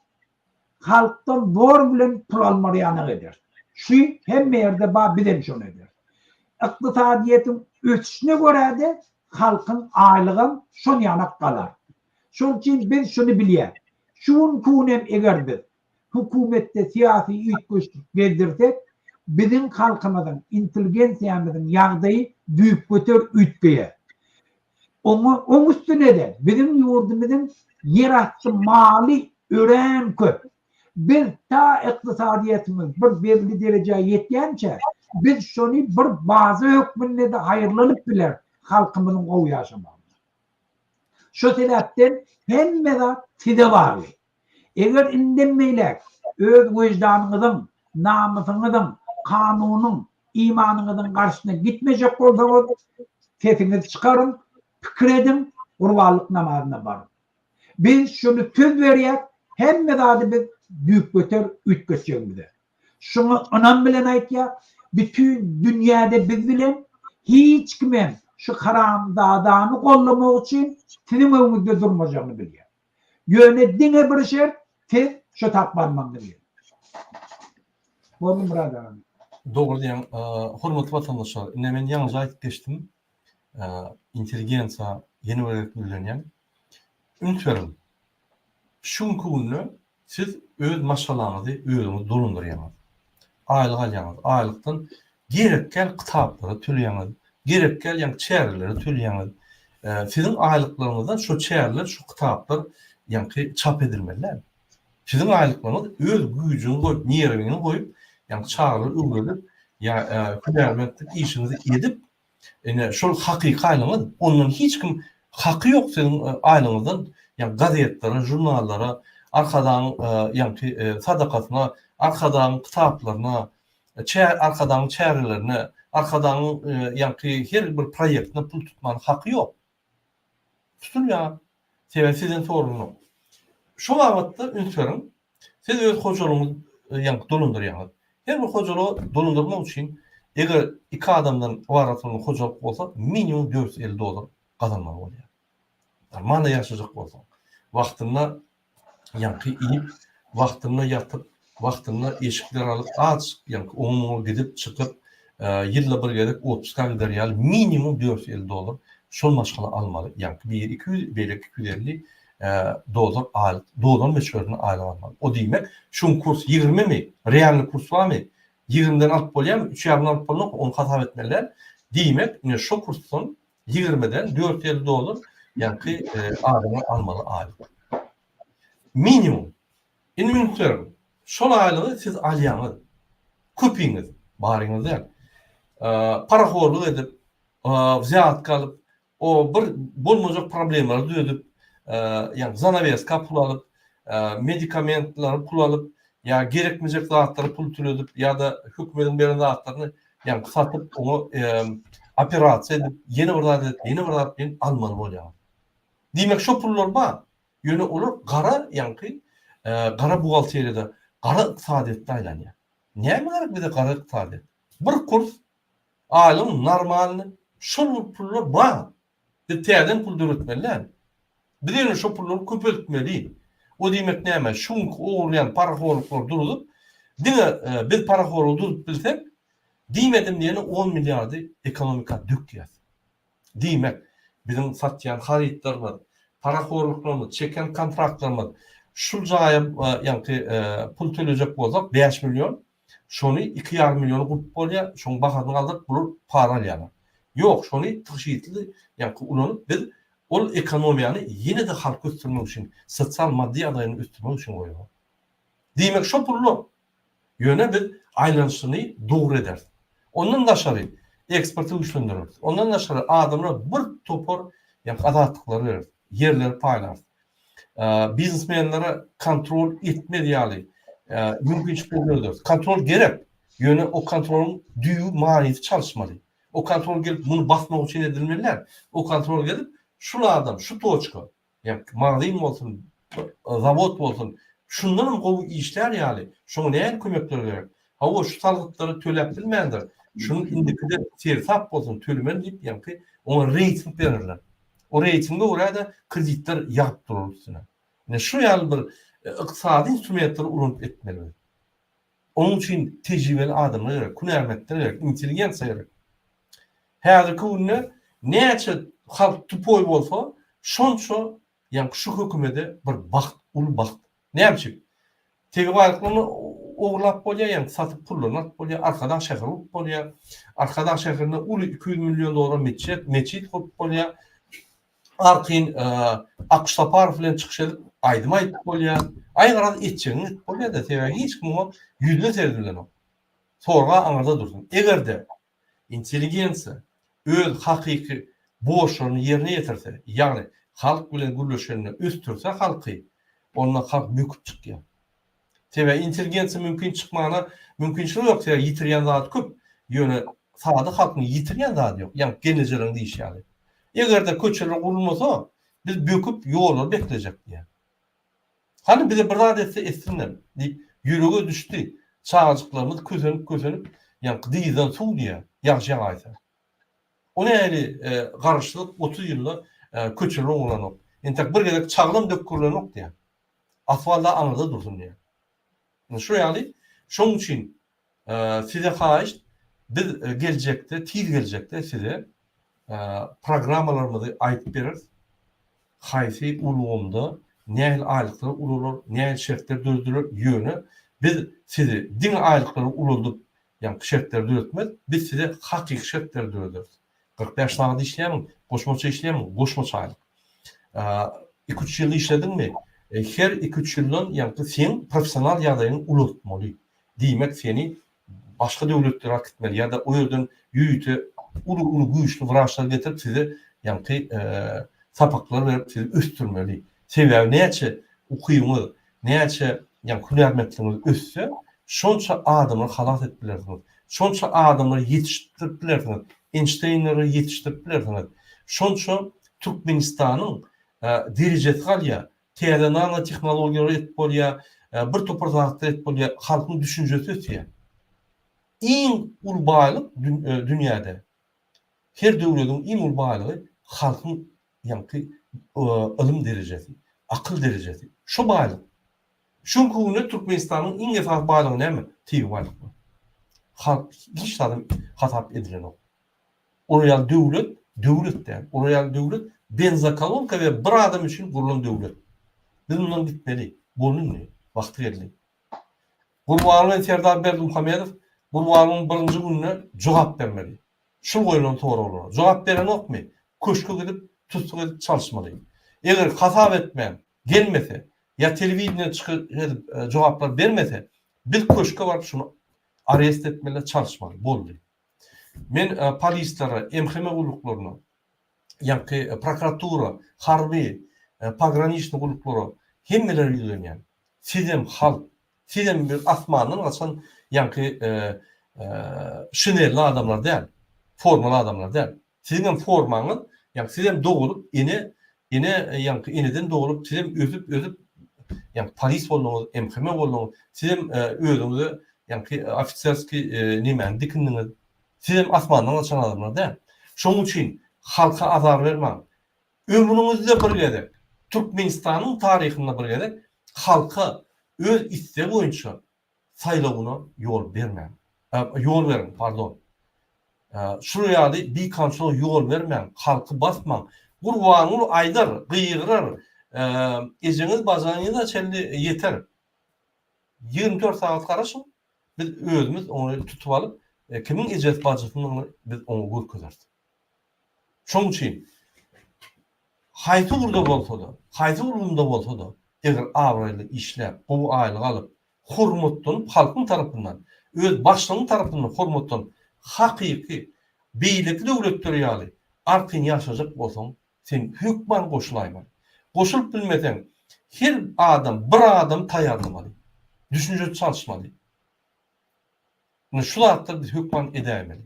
halkdan zor bilen pul almaly ýanak eder. Şu hemme ýerde bar, bizem şony ederis. Ykdysadyýetiň ösüşine görä-de halkyň aýlygam şon ýanak galar. Şonuň üçin biz şuny bilýäs. Şu günki gün hem eger biz hökümetde syýasy üýtgeşlik gezdirsek, biziň halkymyzyň, intelligensiýamyzyň ýagdaýy düýpgöter üýtgeýär. Oňa, oň üstüne-de biziň ýurdumyzyň ýerasty maly örän köp. Biz ta ykdysadyýetimiz bir belli derejä ýetýänçä, biz şony bir baza hökmünde-de haýyrlanyp bileris halkymyzyň gowy ýaşamagyna. Şo sebäpden hemme zat size bagly. Eger indem beýläk öz wyždanyňyzyň, namysyňyzyň, kanunyň, imanyňyzyň garşysyna gitmejek bolsaňyz, sesiňizi çykaryň, pikir ediň, gurbanlyk namazyna baryň. Biz şuny söz berýäs, hemme zady biz düýpgöter üýtgetjegimize. Şuňa ynam bilen aýtýas, bütin dünýäde biz bilen hiç kimem şu haramzadany gollamak üçin siziň öňüňizde durmajagyny bilýär. Ýöne diňe bir şert, siz şo tap barmagyňyz gerek. Boldy Myrat agam. Dogry diýýäň, hormatly watandaşlar, ine men ýaňyja aýdyp geçdim, intelligensiýa ýene bir gezek ýüzlenýän. Üns beriň, şu günki günde Siz öz maşgalaňyzy özüňiz dolandyrýaňyz. Aýlyk alýaňyz. Aýlykdan gerekgäl kitaplara töleýäňiz. Gerekgäl ýaňky çärelere töleýäňiz. Siziň aýlyklaryňyzdan şo çäreler, şo kitaplar ýaňky çap edilmeli däl. Siziň aýlyklaryňyz öz güýjüňi goýup, nerwiňi goýup, ýaňky çagalary öwredip, ýa hünärmentlik işiňizi edip, Ine, şol hakyky aýlygyňyz, ondan hiç kim haky ýok siziň aýlygyňyzdan, ýagny gazetlere, žurnallara, Arkadagyň ýaňky sadakasyna, Arkadagyň kitaplaryna, Arkadagyň çärelerine, Arkadagyň ýaňky her bir proýektine pul tutmana haky ýok. Tutulýar. Sebäbi sizden soralanok. Şo babatda üns beriň. Siz öz hojalygyňyzy ýaňky dolandyrýaňyz. Her bir hojalygy dolandyrmak üçin eger iki adamdan ybarat bolan hojalyk bolsa minimum 450 dollar gazanmaly bolýar. Normalno ýaşajak bolsaň. Wagtynda ýaňky iýip, wagtynda ýatyp, wagtynda eşikler alyp, azajyk ýaňky oňa-muňa gidip, çykyp, ýylda bir gezek otpuska gider ýaly minimum 450 dollar şol maşgala almaly. Ýaňky biri 200, beýleki 250 dollar aýlyk, dollar möçberinde aýlyk almaly. O diýmek, şuň kurs ýigrimimi, realnyý kurs barmy? Ýigrimiden alyp bolýarmy? Üç ýarymdan alyp bolnok, ony hasap etmeli däl. Diýmek, ine şo kursdan ýigrimiden 450 dollar ýaňky adama almaly aýlyk. Minimum. Indi üns beriň. Şol aýlygy siz alýaňyz. Köpiňiz, baryňyz däl. Parahorlyk edip, wzýatka alyp, o bir bolmajak problemalary düzedip, ýagny zanaweska pul alyp, medikamentleri pul alyp ýa gerekmejek zatlary pul töledip ýa-da hökümediň beren zatlaryny ýaňky satyp oňa operasiýa edip ýene bir zat edip ýene bir zat bilen almaly bolýaňyz. Diýmek şo pullar bar. Ýöne olar gara ýaňky gara buhgalteriýada gara ykdysadyýetde aýlanýar. Näme gerek bize gara ykdysadyýet? Bir kurs aýlygyň normalny şol bir pullar bar. Biz täzeden pul döretmeli däl. Biz ýöne şo pullary köpeltmeli. O diýmek näme? Şu günki ogurlaýan parahorluklary duruzyp, diňe biz parahorlugy duruzyp bilsek, diýmedim diýeni on milliardy ekonomika dökýäs. Diýmek, biziň satýan harytlarymyz, parahorluklarymyz, çeken kontraktlarymyz, şul jaýa ýaňky pul tölejek bolsak 5 million, şony 2,5 milliona gurup bolýar, şoň bahasyny galdyryp bular para alýarlar. Ýok, şony tygşytly ýaňky ulanyp biz ol ekonomiýany ýene-de halky ösdürmek üçin, sosial maddy ýagdaýyny ösdürmek üçin goýmaly. Diýmek, şo pullar Ýöne biz aýlanyşyny dogry ederis. Ondan daşary eksporty güýçlendireris. Ondan daşary adamlara bir topar ýa azatlyklary bereris, ýerleri paýlarys. Biznesmenlere kontrol etmez ýaly mümkinçilikler dörederis. Kontrol gerek, ýöne o kontrolyň düýbi manysy çalyşmaly. O kontrol gelip muny basmak üçin edilmeli däl. O kontrol gelip şul adam, şu toçka, Ýa magazin bolsun, zawod bolsun, şundanam gowy işlär ýaly, şoňa nähili kömekler gerek? Hawa, şu salgytlary töläp bilmändir, şuny indikide seresap bolsun, tölemeli diýip, ýaňky oňa reýting bererler. O reýtinge görä-de kreditler ýagyp durar üstüne. Ine, şu ýaly bir ykdysady instrumentleri ulanyp etmeli biz. Onuň üçin tejribeli adamlar gerek, hünärmentler gerek, intelligensiýa gerek. Häzirki günde näçe halk tupoý bolsa, şonça ýaňky şu hökümede bir bagt, uly bagt. Näme üçin? Tebigy baýlyklaryny ogurlap bolýar, ýaňky satyp pullaryny alyp bolýar, Arkadag şäheri gurup bolýar. Arkadag şäherinde uly 200 million dollara metjit, metjit gurup bolýar. Arkaýyn Akyş Saparow bilen çykyş edip aýdym aýdyp bolýar. Aý garaz etjegiňi edip bolýar-da, sebäbi hiç kim oňa ýüzüne seredilenok. Sorga aňyrda dursun. Eger-de intelligensiýa öz hakyky borçlaryny ýerine ýetirse, ýagny halk bilen gürleşende ösdürse halky, onda halk böküp çykýar. Sebäbi intelligensiýa mümkin çykmana mümkinçiligi ýok, sebäbi ýitirýän zady köp. Ýöne sada halkyň ýitirýän zady ýok, ýaňky gelnejeleriň diýşi ýaly. Eger-de köçeler gurulmasa, biz böküp ýollary beklejek diýýär. Hany bize bir zat etse etsinler diýip ýürege düşdi. Çagajyklarymyz kösenip-kösenip ýaňky dyzdan suw diýýär, ýagyş ýagaýsa. O nähili garaşsyzlyk 30 ýylda köçeler oňlanok. Entek bir gezek çaglam dökgürlenok diýýär. Asfalda aňyrda dursun diýýär. Ine şu ýaly, şonuň üçin size haýyşt, biz geljekde, tiz geljekde size programmalarymyzy aýdyp bereris. Haýsy ulgamda nähili aýlyklar ulalar, nähili şertler dörediler, ýöne biz sizi diňe aýlyklary ulaldyp, ýaňky şertleri döretmez, biz size hakyky şertleri dörederis. 45 sagat işleýärmiň, goşmaça işleýärmiň, goşmaça aýlyk. Iki-üç ýyl işlediňmi, her iki-üç ýyldan ýaňky seň professional ýagdaýyňy ulaltmaly. Diýmek, seni başga döwletlere äkitmeli ýa-da o ýerden ýörite uly-uly güýçli wraçlar getirip size ýaňky sapaklar berip sizi ösdürmeli. Sebäbi näçe ukybyňyz, näçe ýaňky hünärmentligiňiz össe, şonça adamlary halas edip bilersiňiz. Şonça adamlary ýetişdirip bilersiňiz. Eýnşteýnleri ýetişdirip bilersiňiz. Şonça Türkmenistanyň derejesi galýar. Täze nanotehnologiýalar edip bolýar, bir topar zatlar edip bolýar, halkyň düşünjesi ösýär. Iň uly baýlyk dünýäde, her döwlediň iň uly baýlygy halkyň ýaňky ylym derejesi, akyl derejesi. Şo baýlyk. Şu günki günde Türkmenistanyň iň esasy baýlygy näme? Tebigy baýlyklar. Halk hiç zadam hasap edilenok. Olar ýaly döwlet, döwlet däl. Olar ýaly döwlet benzokolonka we bir adam üçin gurlan döwlet. Biz mundan gitmeli. Boldy indi. Wagty geldi. Gurbanguly bilen Serdar Berdimuhamedow Gurbangulyň birinji gününe jogap bermeli. Şul goýlan soraglara. Jogap berenokmy? Köşge gidip tussag edip çalyşmaly. Eger hasap etmän gelmese ýa telewideniýede çykyş edip jogaplar bermese biz köşge baryp şuny arest etmeli, çalyşmaly. Boldy. Men polislere, MHM gulluklaryna, ýaňky prokuratura, harby, pograniçnyý gulluklara. Hemmelere ýüzlenýän. Sizem halk. Sizem bir asmandan gaçan ýaňky şinelli adamlar däl. Formaly adamlar däl. Siziňem formaňyz, ýaňky sizem dogulyp ene, ene ýaňky eneden dogulyp sizem ösüp ösüp ýaňky polis bolduňyz, MHM bolduňyz. Sizem özüňize ýaňky ofiserskiý nemäni dikindiňiz. Sizem asmandan gaçan adamlar däl. Şonuň üçin halka azar bermäň. Ömrüňizde bir gezek, Türkmenistanyň taryhynda bir gezek halka öz islegi boýunça saýlawyna ýol bermäň. Ýol beriň, pardon. Şular ýaly bikanunçylyga ýol bermäň, halky basmaň. Gurbanguly aýdar, gygyrar, ejeňiz bajaňyza çenli ýeter. 24 sagat garaşyň, biz özümiz ony tutup alyp, kimiň ejesi bajysynyny biz oňa görkezeris. Şonuň üçin haýsy ugurda bolsa-da, haýsy ulgamda bolsa-da, eger abraýly işläp, gowy aýlyk alyp, hormatlanyp halkyň tarapyndan, öz başlygyň tarapyndan hormatlanyp, hakyky beýleki döwletler ýaly arkaýyn ýaşajak bolsaň, sen hökman goşulaýmaly. Goşulyp bilmeseň, her adam bir adamy taýýarlamaly. Düşünje çalyşmaly. Indi şu zatlary biz hökman edäýmeli.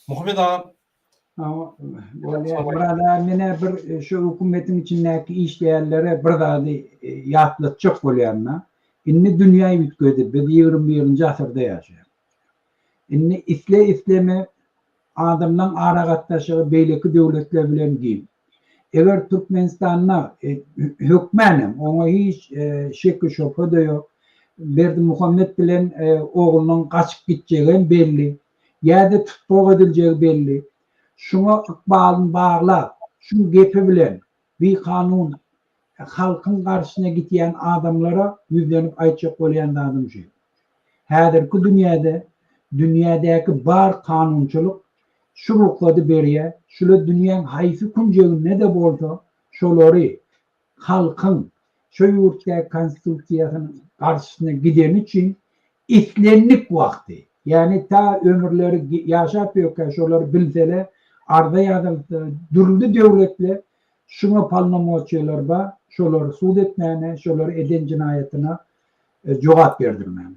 Muhammet aga. Bolýar. Myrat aga menä bir şu hökümetiň içindäki işleýänlere bir zady ýatlatjak bolýan-da. Indi dünýä üýtgedi. Biz 21-nji asyrda ýaşaýarys. Indi isle-isleme adamlaň aragatnaşygy beýleki döwletler bilen giň. Eger Türkmenistanda hökmänem, oňa hiç şekki-şübhe-de ýok, Berdimuhamet bilen oglunyň gaçyp gitjegem belli, ýa-da tussag ediljegi belli. Şuňa ykbalyny baglap, şuň gepi bilen bikanun halkyň garşysyna gitýän adamlara ýüzlenip aýtjak bolýan zadym şu. Häzirki dünýäde dünýädäki bar kanunçylyk şu rugsady berýär, şular dünýäň haýsy künjeginde-de bolsa şolary halkyň şo ýurtdaky konstitusiýasynyň garşysyna gideni üçin islendik wagty, ýagny ta ömürleri ýaşap ýörkä şolary bilseler, arza ýazylsa, dürli döwletler şuňa polnomoçiýalar bar, şolary sud etmäne, şolary eden jenaýatyna jogap berdirmäne.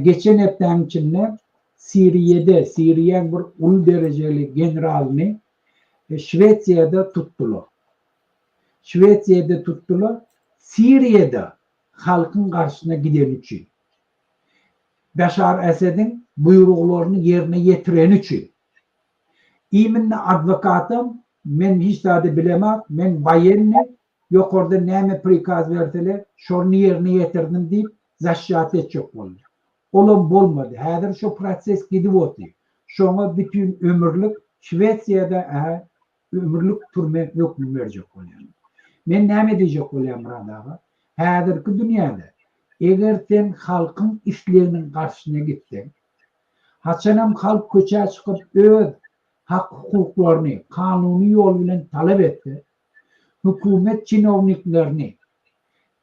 Geçen hepdäň içinde Siriýede, Siriýaň bir uly derejeli generalyny Şwesiýada tutdular. Şwesiýada tutdular, Siriýada halkyň garşysyna gideni üçin. Başar Esediň buýruglaryny ýerine ýetireni üçin. Iminna adwokatam men hiç zady bilemok, men woýennyý, ýokardan näme prikaz berseler, şony ýerine ýetirdim diýip, zaşşat etjek boldy. Olam bolmady. Häzir şo proses gidip otyr. Şoňa bütin ömürlik Şwesiýada ä ömürlik türme hökmüni berjek bolýarlar. Men näme diýjek bolýan Myrat aga? Häzirki dünýäde eger sen halkyň isleginiň garşysyna gitseň, haçanam halk köçä çykyp öz hak-hukuklaryny kanuny ýol bilen talap etse, hökümet çinowniklerini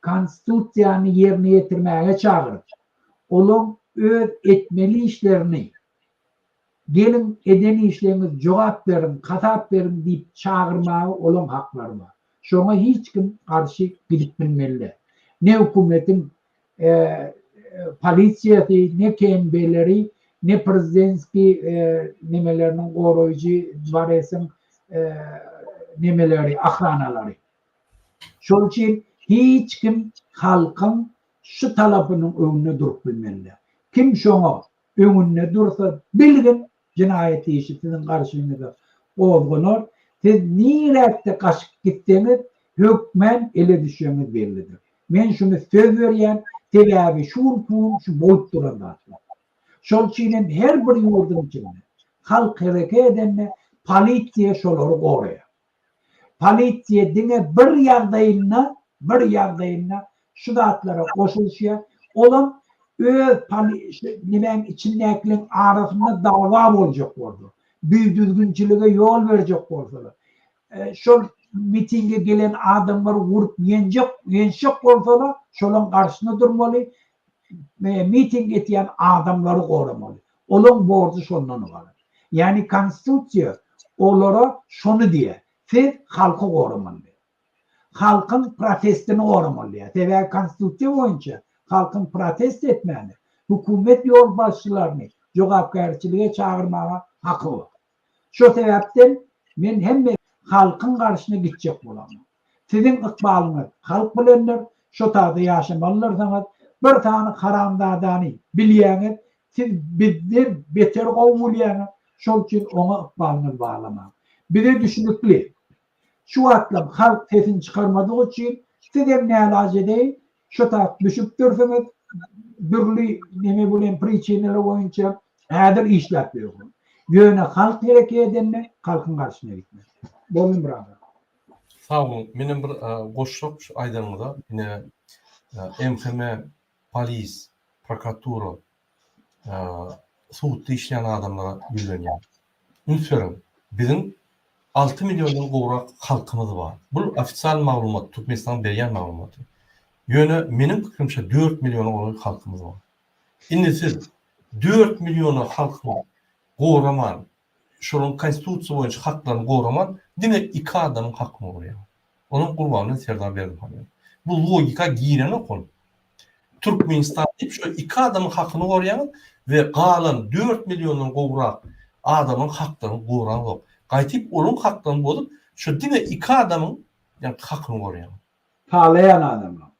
Konstitusiýany ýerine ýetirmäge çagyryp, olaň öz etmeli işlerini Geliň, eden işleriňiz jogap beriň, hasap beriň diýip çagyrmaga olaň haklary bar. Şoňa hiç kim garşy gidip bilmeli däl. Ne hökümetiň polisiýasy, ne KNB-leri, ne prezidentskiý nemeleriniň goraýjy dworesiň nemeleri, ohranalary. Şol üçin hiç kim halkyň şu talapynyň öňünde durup bilmeli däl. Kim şoňa öňünde dursa bilgin jenaýat işi siziň garşyňyza gozganar, siz niräkde gaçyp gitseňiz hökmän ele düşjegiňiz bellidir. Men şuny söz berýän, sebäbi şu günki gün şu bolup duran zatlar. Şol üçin hem her bir ýurduň içinde halk hereket edende polisiýa şolary goraýar. Polisiýa diňe bir ýagdaýynda, bir ýagdaýynda şu zatlara goşulyşýar. Olam öz nemäň içindäkileriň arasynda dawa boljak bolsa, bidüzgünçilige ýol berjek bolsalar, şol mitinge gelen adamlary urup ýenjek, ýençjek bolsalar, şolaň garşysyna durmaly, miting etýän adamlary goramaly. Olaň borjy şondan ybarat. Ýagny konstitusiýa olara şony diýýär, siz halky goramaly diýýär. Halkyň protestini goramaly diýýär. Sebäbi konstitusiýa boýunça halkyň protest etmäne, hökümet ýolbaşçylaryny jogapkärçilige çagyrmaga haky bar. Şo sebäpden men hemme halkyň garşyna gitjek bolamok. Siziň ykbalyňyz halk bilendir, şo taýda ýaşamalydyrsyňyz. Bir sany haramzadany bilýäňiz, siz bizden beter gowy bilýäňiz, şol üçin oňa ykbalyňyzy baglamaň. Bize düşnükli. Şu wagtlam halk sesini çykarmadygy üçin sizem nälaç edeýin, şo tagt düşüpdirsiňiz, dürli neme bilen priçinalar boýunça häzir işläp ýörsiňiz. Ýöne halk hereket edende halkyň garşyna gitmeli. Boldy brother. Sag boluň. Menem bir goşjak şu aýdanyňyza. Ine MHM, polis, prokuratura, sudda işleýän adamlara ýüzlenýän. Üns beriň, biziň 6 milliondan gowrak halkymyz bar. Bul ofisial maglumat, Türkmenistanyň berýän maglumaty. Ýöne meniň pikirimçe 4 milliona golaý halkymyz bar. Indi siz 4 milliona halkyň goraman, şolaryň konstitusiýa boýunça haklaryny goraman, diňe iki adamyň hakyny goraýar. Olam Gurbanguly Serdar Berdimuhamedow. Bu logika girenok ol. Türkmenistan diýip şo iki adamyň hakyny goraýaňyz we galan dört milliondan gowrak adamyň haklaryny goraňzok. Gaýtyp olaň haklaryny bozup, şo diňe iki adamyň ýaňky hakyny goraýaňyz. Talaýan adamlaň.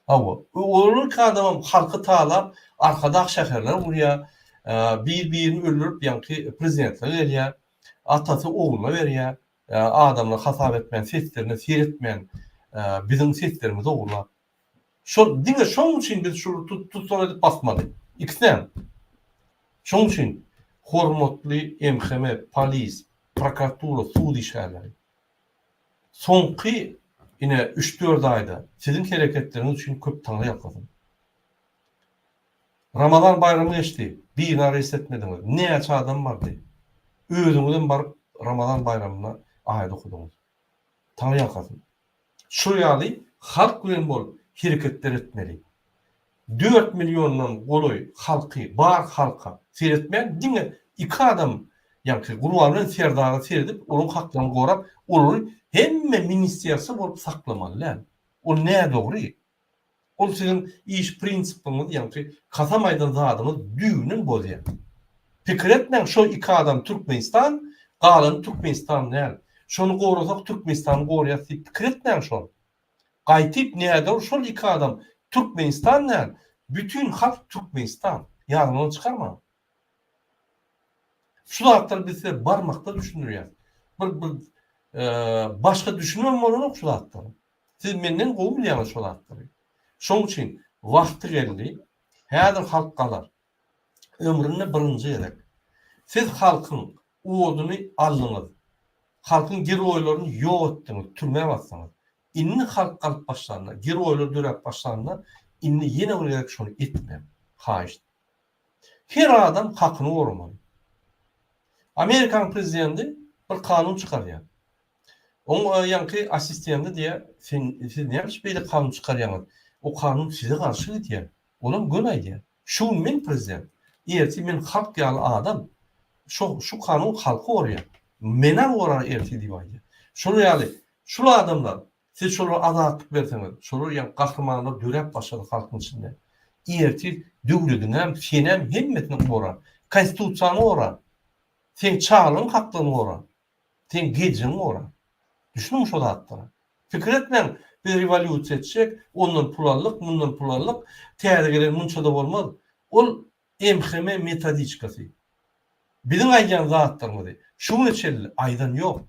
Hawa, olar iki adamam halky talap, Arkadag şäherler gurýar, bir-birini öldürip ýaňky prezidentlige gelýär, atasy ogluna berýär, adamlar hasap etmän, seslerine seretmän, biziň seslerimizi ogurlap. Şol diňe şoň üçin biz şulary tussag edip basmaly. Ikisinem. Şoň üçin hormatly MHM, polis, prokuratura, sud işgärleri. Soňky ine üç-dört aýda siziň hereketleriňiz üçin köp taňry ýalkasyn. Ramazan baýramy geçdi, birini arest etmediňiz. Näçe adam bardy. Özüňizem baryp Ramazan baýramynda aýat okadyňyz. Taňry ýalkasyn. Şu ýaly halk bilen bolup hereketler etmeli. Dört milliondan golaý halky bar halka seretmän diňe iki adam ýaňky Gurban bilen Serdara seredip olaň haklaryny gorap olary hemme ministerstwo bolup saklamaly däl. Ol nädogry. Ol siziň iş prinsipiňiz ýaňky kasam aýdan zadyňyz düýbünden bozýar. Pikir etmäň şo iki adam Türkmenistan galany Türkmenistan däl. Şony gorasak Türkmenistany gorýas diýip pikir etmäň şol. Gaýtyp nädogry şol iki adam Türkmenistan däl bütin halk Türkmenistan ýadyňyzdan çykarmaň. Şu zatlary biz size barmakda düşündirýäs. Bir bir başga düşünibem bolanok şu zatlary. Siz menden gowy bilýäňiz şu zatlary. Şoň üçin wagty geldi. Häzir halk galar. Ömründe birinji gezek. Siz halkyň oduny aldyňyz. Halkyň geroýlaryny ýok etdiňiz, türmä basdyňyz. Indi halk galyp başlanda, geroýlar döräp başlanda, indi ýene bir gezek şony etmäň. Haýyşt. Her adam hakyny goramaly. Amerikanyň prezidenti bir kanun çykarýar. Oň ýaňky assistendi diýýär, sen siz näme üçin beýle kanun çykarýaňyz? O kanun size garşy gidýär. Olam göni aýdýar. Şu gün men prezident, ertir men halk ýaly adam. Şo şu kanun halky goraýar. Menä gorar ertir diýip aýdýar. Şolar ýaly şul adamlar siz şolara azatlyk berseňiz, şolar ýaly gahrymanlar döräp başlady halkyň içinde. Ertir döwlediňem, senem hemmesini gorar. Konstitusiýany gorar. Seň çagalaryň haklaryny gorar. Seň geljegiňi gorar. Düşüniň şo zatlara. Pikir etmäň, biz rewolýusiýa etjek, ondan pul aldyk, mundan pul aldyk, täze gelen munça-da bolmaz. Ol MHM metodiçkasy. Biziň aýdýan zatlarymyzy şu güne çenli aýdan ýok.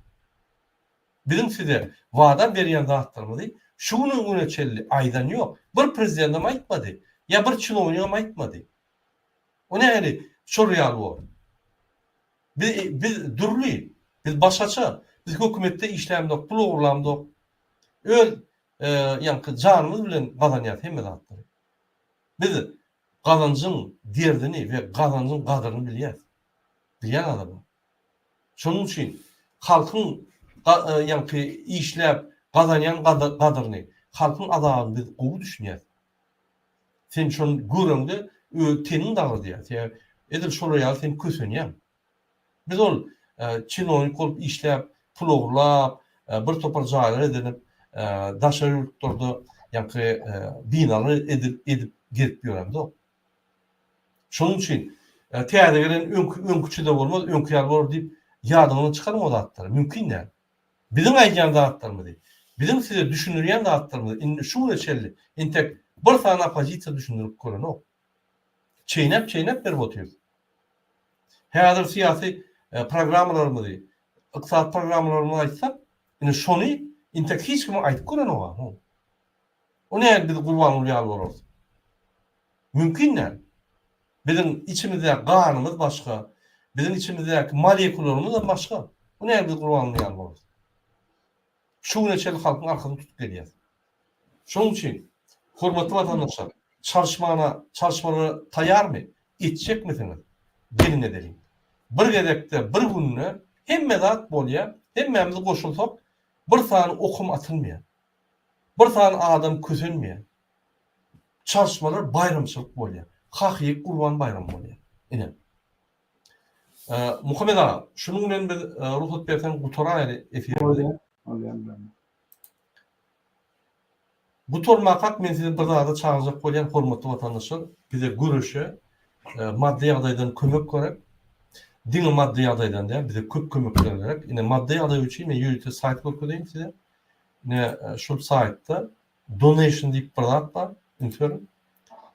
Biziň size wada berýän zatlarymyzy şu güne çenli aýdan ýok. Bir prezidendem aýtmady, ýa bir çinownigem aýtmady. O nähili şol ýaly bor? Biz biz dürli, biz başgaça, biz hökümetde işlämzok, pul ogurlamzok. Öz ýaňky janymyz bilen gazanýas hemme zatlary. Biz gazanjyň derdini we gazanjyň gadyryny bilýäs. Bilýän adamlar. Şonuň üçin halkyň ýaňky işläp gazanýan gadyryny, halkyň azabyny biz gowy düşünýäs. Sen şony göreňde öz teniň dagradýar. Sebäbi edil şolar ýaly sen kösenýäň. Biz ol çinownik bolup işläp, pul ogurlap, bir topar jaýlar edinip, daşary ýurtlarda ýaňky binalar edip edip gezip ýöremzok. Şonuň üçin täze gelen öňki öňküçe-de bolmaz, öňki ýaly bolar diýip ýadyňyzdan çykaryň o zatlary. Mümkin däl. Biziň aýdýan zatlarymyzy, biziň size düşündirýän zatlarymyzy indi şu güne çenli entek bir sany oppozisiýa düşündirip görenok. Çeýnäp-çeýnäp berip otyrys. Häzir syýasy programmalarymyzy, ykdysady programmalarymyzy aýtsak, indi şony entek hiç kim aýdyp görenok-a. O nähili biz Gurbanguly ýaly bolarys? Mümkin däl. Biziň içimizdäki ganymyz başga, biziň içimizdäki molekularymyzam başga. Bu nähili biz Gurbanguly ýaly bolarys? Şu güne çenli halkyň arkasyny tutup gelýäs. Şonuň üçin, hormatly watandaşlar, çalyşmana, çalyşmalara taýýarmy? Etjekmisiňiz? Geliň edeliň. Bir gezekde, bir günde hemme zat bolýar, hemmämiz goşulsak, bir sany okum atylmaýar. Bir sany adam kösenmeýär. Çalyşmalar baýramçylyk bolýar. Hakyky Gurban baýramy bolýar. Ine. Muhammet aga, şunuň bilen biz rugsat berseň gutaraýaly efirimizi. Bolýar, Gutarmakak men sizi bir zada çagyrjak bolýan hormatly watandaşlar, bize göreşe maddy ýagdaýdan kömek gerek. Diňe maddy ýagdaýdan däl, bize köp kömekler gerek. Ine maddy ýagdaý üçin men ýörite saýt görkezeýin size. Ine şul saýtda donation diýip bir zat bar. Üns beriň.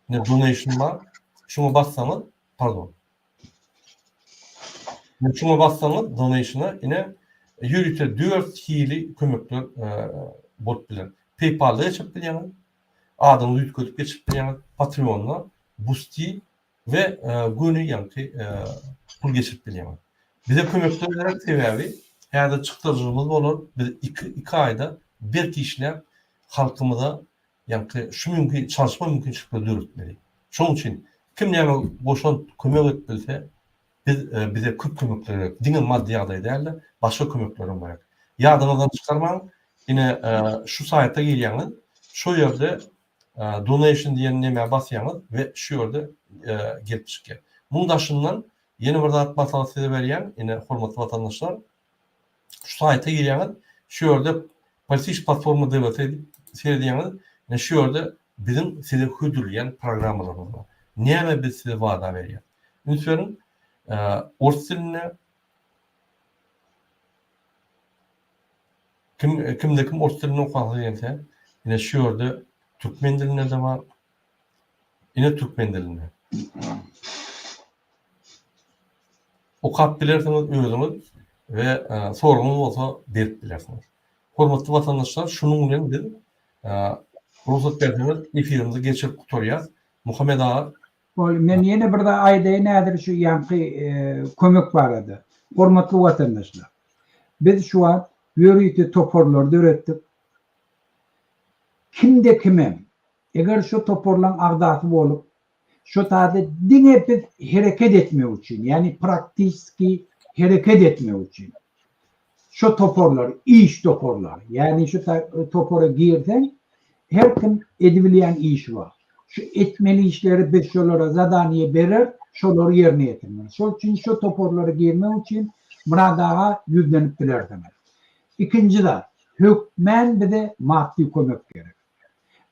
Ine donation bar. Şuňa bassaňyz, pardon. Ine şuňa bassaňyz donationa ine ýörite 4 hili kömekler bolup biler. PayPal-da geçirip bilýäňiz. Adyňyzy üýtgedip geçirip bilýäňiz. Patreon-da, Boosty we göni ýaňky pul geçirip bilýäňiz. Bize kömekler gerek sebäbi häzir çykdajymyz bolar. Biz 2 2 aýda berk işläp halkymyza ýaňky şu mümkin çalyşma mümkinçilikleri döretmeli. Şonuň üçin kim näme goşant kömek edip bilse biz bize köp kömekler gerek. Diňe maddy ýagdaý däl-de başga kömeklerem gerek. Ýadyňyzdan çykarmaň ine şu saýta girýäňiz şo ýerde donation diýen nemä basýaňyz we şu ýerde gelip çykýar. Muň daşyndan ýene bir zat maslahat size berýän ine hormatly watandaşlar şu saýta girýäňiz, şu ýerde Politiş platforma DVT diýip seredýäňiz, ine şu ýerde biziň size hödürleýän programmalarymyz bar. Näme biz size wada berýäs? Üns beriň, ors dilinde kim kimde kim ors dilinde okasy gelse, ine şu ýerde türkmen dilinde-de bar. Ine türkmen dilinde. Okap bilersiňiz özüňiz we soragyňyz bolsa berip bilersiňiz. Hormatly watandaşlar şunuň bilen biz rugsat berseňiz efirimizi geçirip gutarýas. Muhammet aga. Boldy. Men ýene bir zat aýdaýyn häzir şu ýaňky kömek barada. Hormatly watandaşlar. Biz şu wagt ýörite toparlary döretdik. Kimde kimem eger şu toparlaň agzasy bolup Şo taýda diňe biz hereket etmek üçin, ýagny praktiski hereket etmek üçin şo toparlar, iş toparlary, ýagny şu topara girseň, her kim edibilýän işi bar. Şu etmeli işleri biz şolara zadaniýe berer, şolary ýerine ýetirmeli. Şol üçin şo toparlara girmek üçin Myrat aga ýüzlenip bilersiňiz. Ikinji zat, hökmän bize maddy kömek gerek.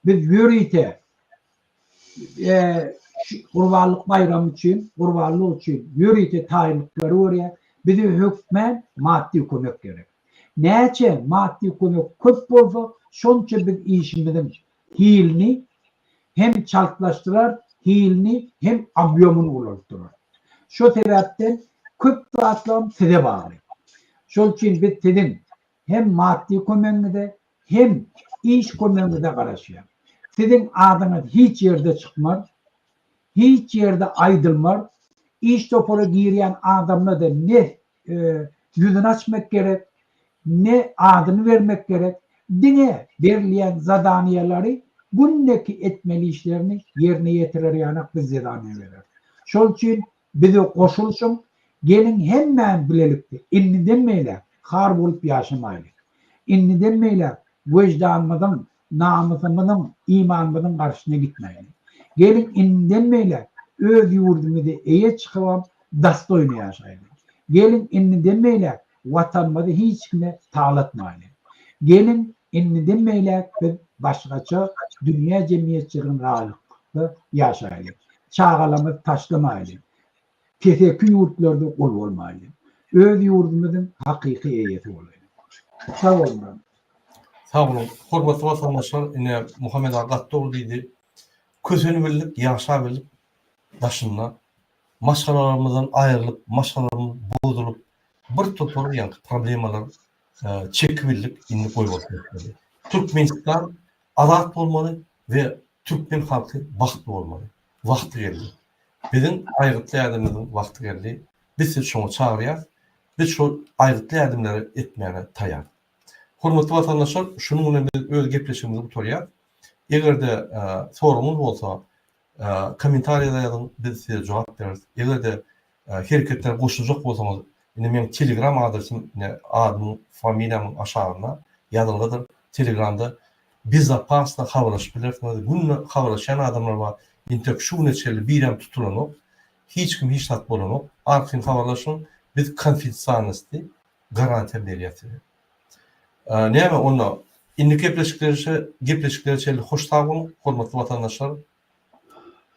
Biz ýörite Gurbanlyk baýramy üçin, gurbanlyk üçin ýörite taýynlyklary görýär. Bize hökmän maddy kömek gerek. Näçe maddy kömek köp bolsa, şonça biz işimiziň hilini hem çaltlaşdyrar, hilini hem obýomyny ulaltdyrar. Şo sebäpden köp zatlam size bagly. Şol üçin biz siziň hem maddy kömegiňize, hem iş kömegiňize garaşýar. Siziň adyňyz hiç ýerde çykmaz, hiç ýerde aýdylmaz. Iş topara girýän adamla-da ne ýüzüni açmak gerek, ne adyny bermek gerek. Diňe berilýän zadaniýalary gündeki etmeli işlerini ýerine ýetirer ýanak biz zadaniýa bereris. Şol üçin Bize goşulyşyň, geliň hemmämiz bilelikde indiden beýläk har bolup ýaşamaýlyk. Indiden beýläk weždanymyzyň, namysymyzyň, imanymyzyň garşysyna gitmäýlik. Geliň indiden beýläk öz ýurdumyza eýe çykybam dostoýny ýaşaýlyk. Geliň indiden beýläk Watanymyzy hiç kime talatmaýlyk. Geliň. Indiden beýläk biz başgaça dünýä jemgyýetçiligine laýyklykda ýaşaýalyň. Çagalarymyzy taşlamaýalyň. Keseki ýurtlarda gul bolmaýalyň. Öz ýurdumyzyň hakyky eýesi bolaýlyň. Sag boluň. Sag boluň. Hormatly watandaşlar, ine Muhammet aga gaty dogry diýdi. Kösenibildik, ýaşabildik daşynda. Maşgalalarymyzdan aýrylyp, maşgalalarymyz bozulyp, bir topar ýaňky problemalar çekibildik, indi goýbolsun etmeli. Türkmenistan azat bolmaly we türkmen halky bagtly bolmaly. Wagty geldi. Biziň aýgytly ädimimiziň wagty geldi. Biz sizi şoňa çagyrýas. Biz şol aýgytly ädimleri etmäge taýýar. Hormatly watandaşlar, şunuň bilen biz öz gepleşigimizi gutarýas. Eger-de soragyňyz bolsa, kommentariýada ýazyň, biz size jogap bereris. Eger-de hereketlere goşuljak bolsaňyz, ine meň telegram adresim ine adymyň, familiýamyň aşagynda ýazylgydyr. Telegramda bezopasno habarlaşyp bilersiňiz. Günde habarlaşýan adamlar bar. Intek şu güne çenli birem tutulanok. Hiç kim hiç zat bolanok. Arkaýyn habarlaşyň. Biz konfidensialnosti garantiýa berýäs size. Näme onda indiki gepleşiklerçe gepleşiklere çenli hoş sag boluň hormatly watandaşlar.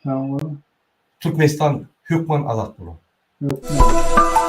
Sag boluň. Türkmenistan hökman azat bolar. Hökman.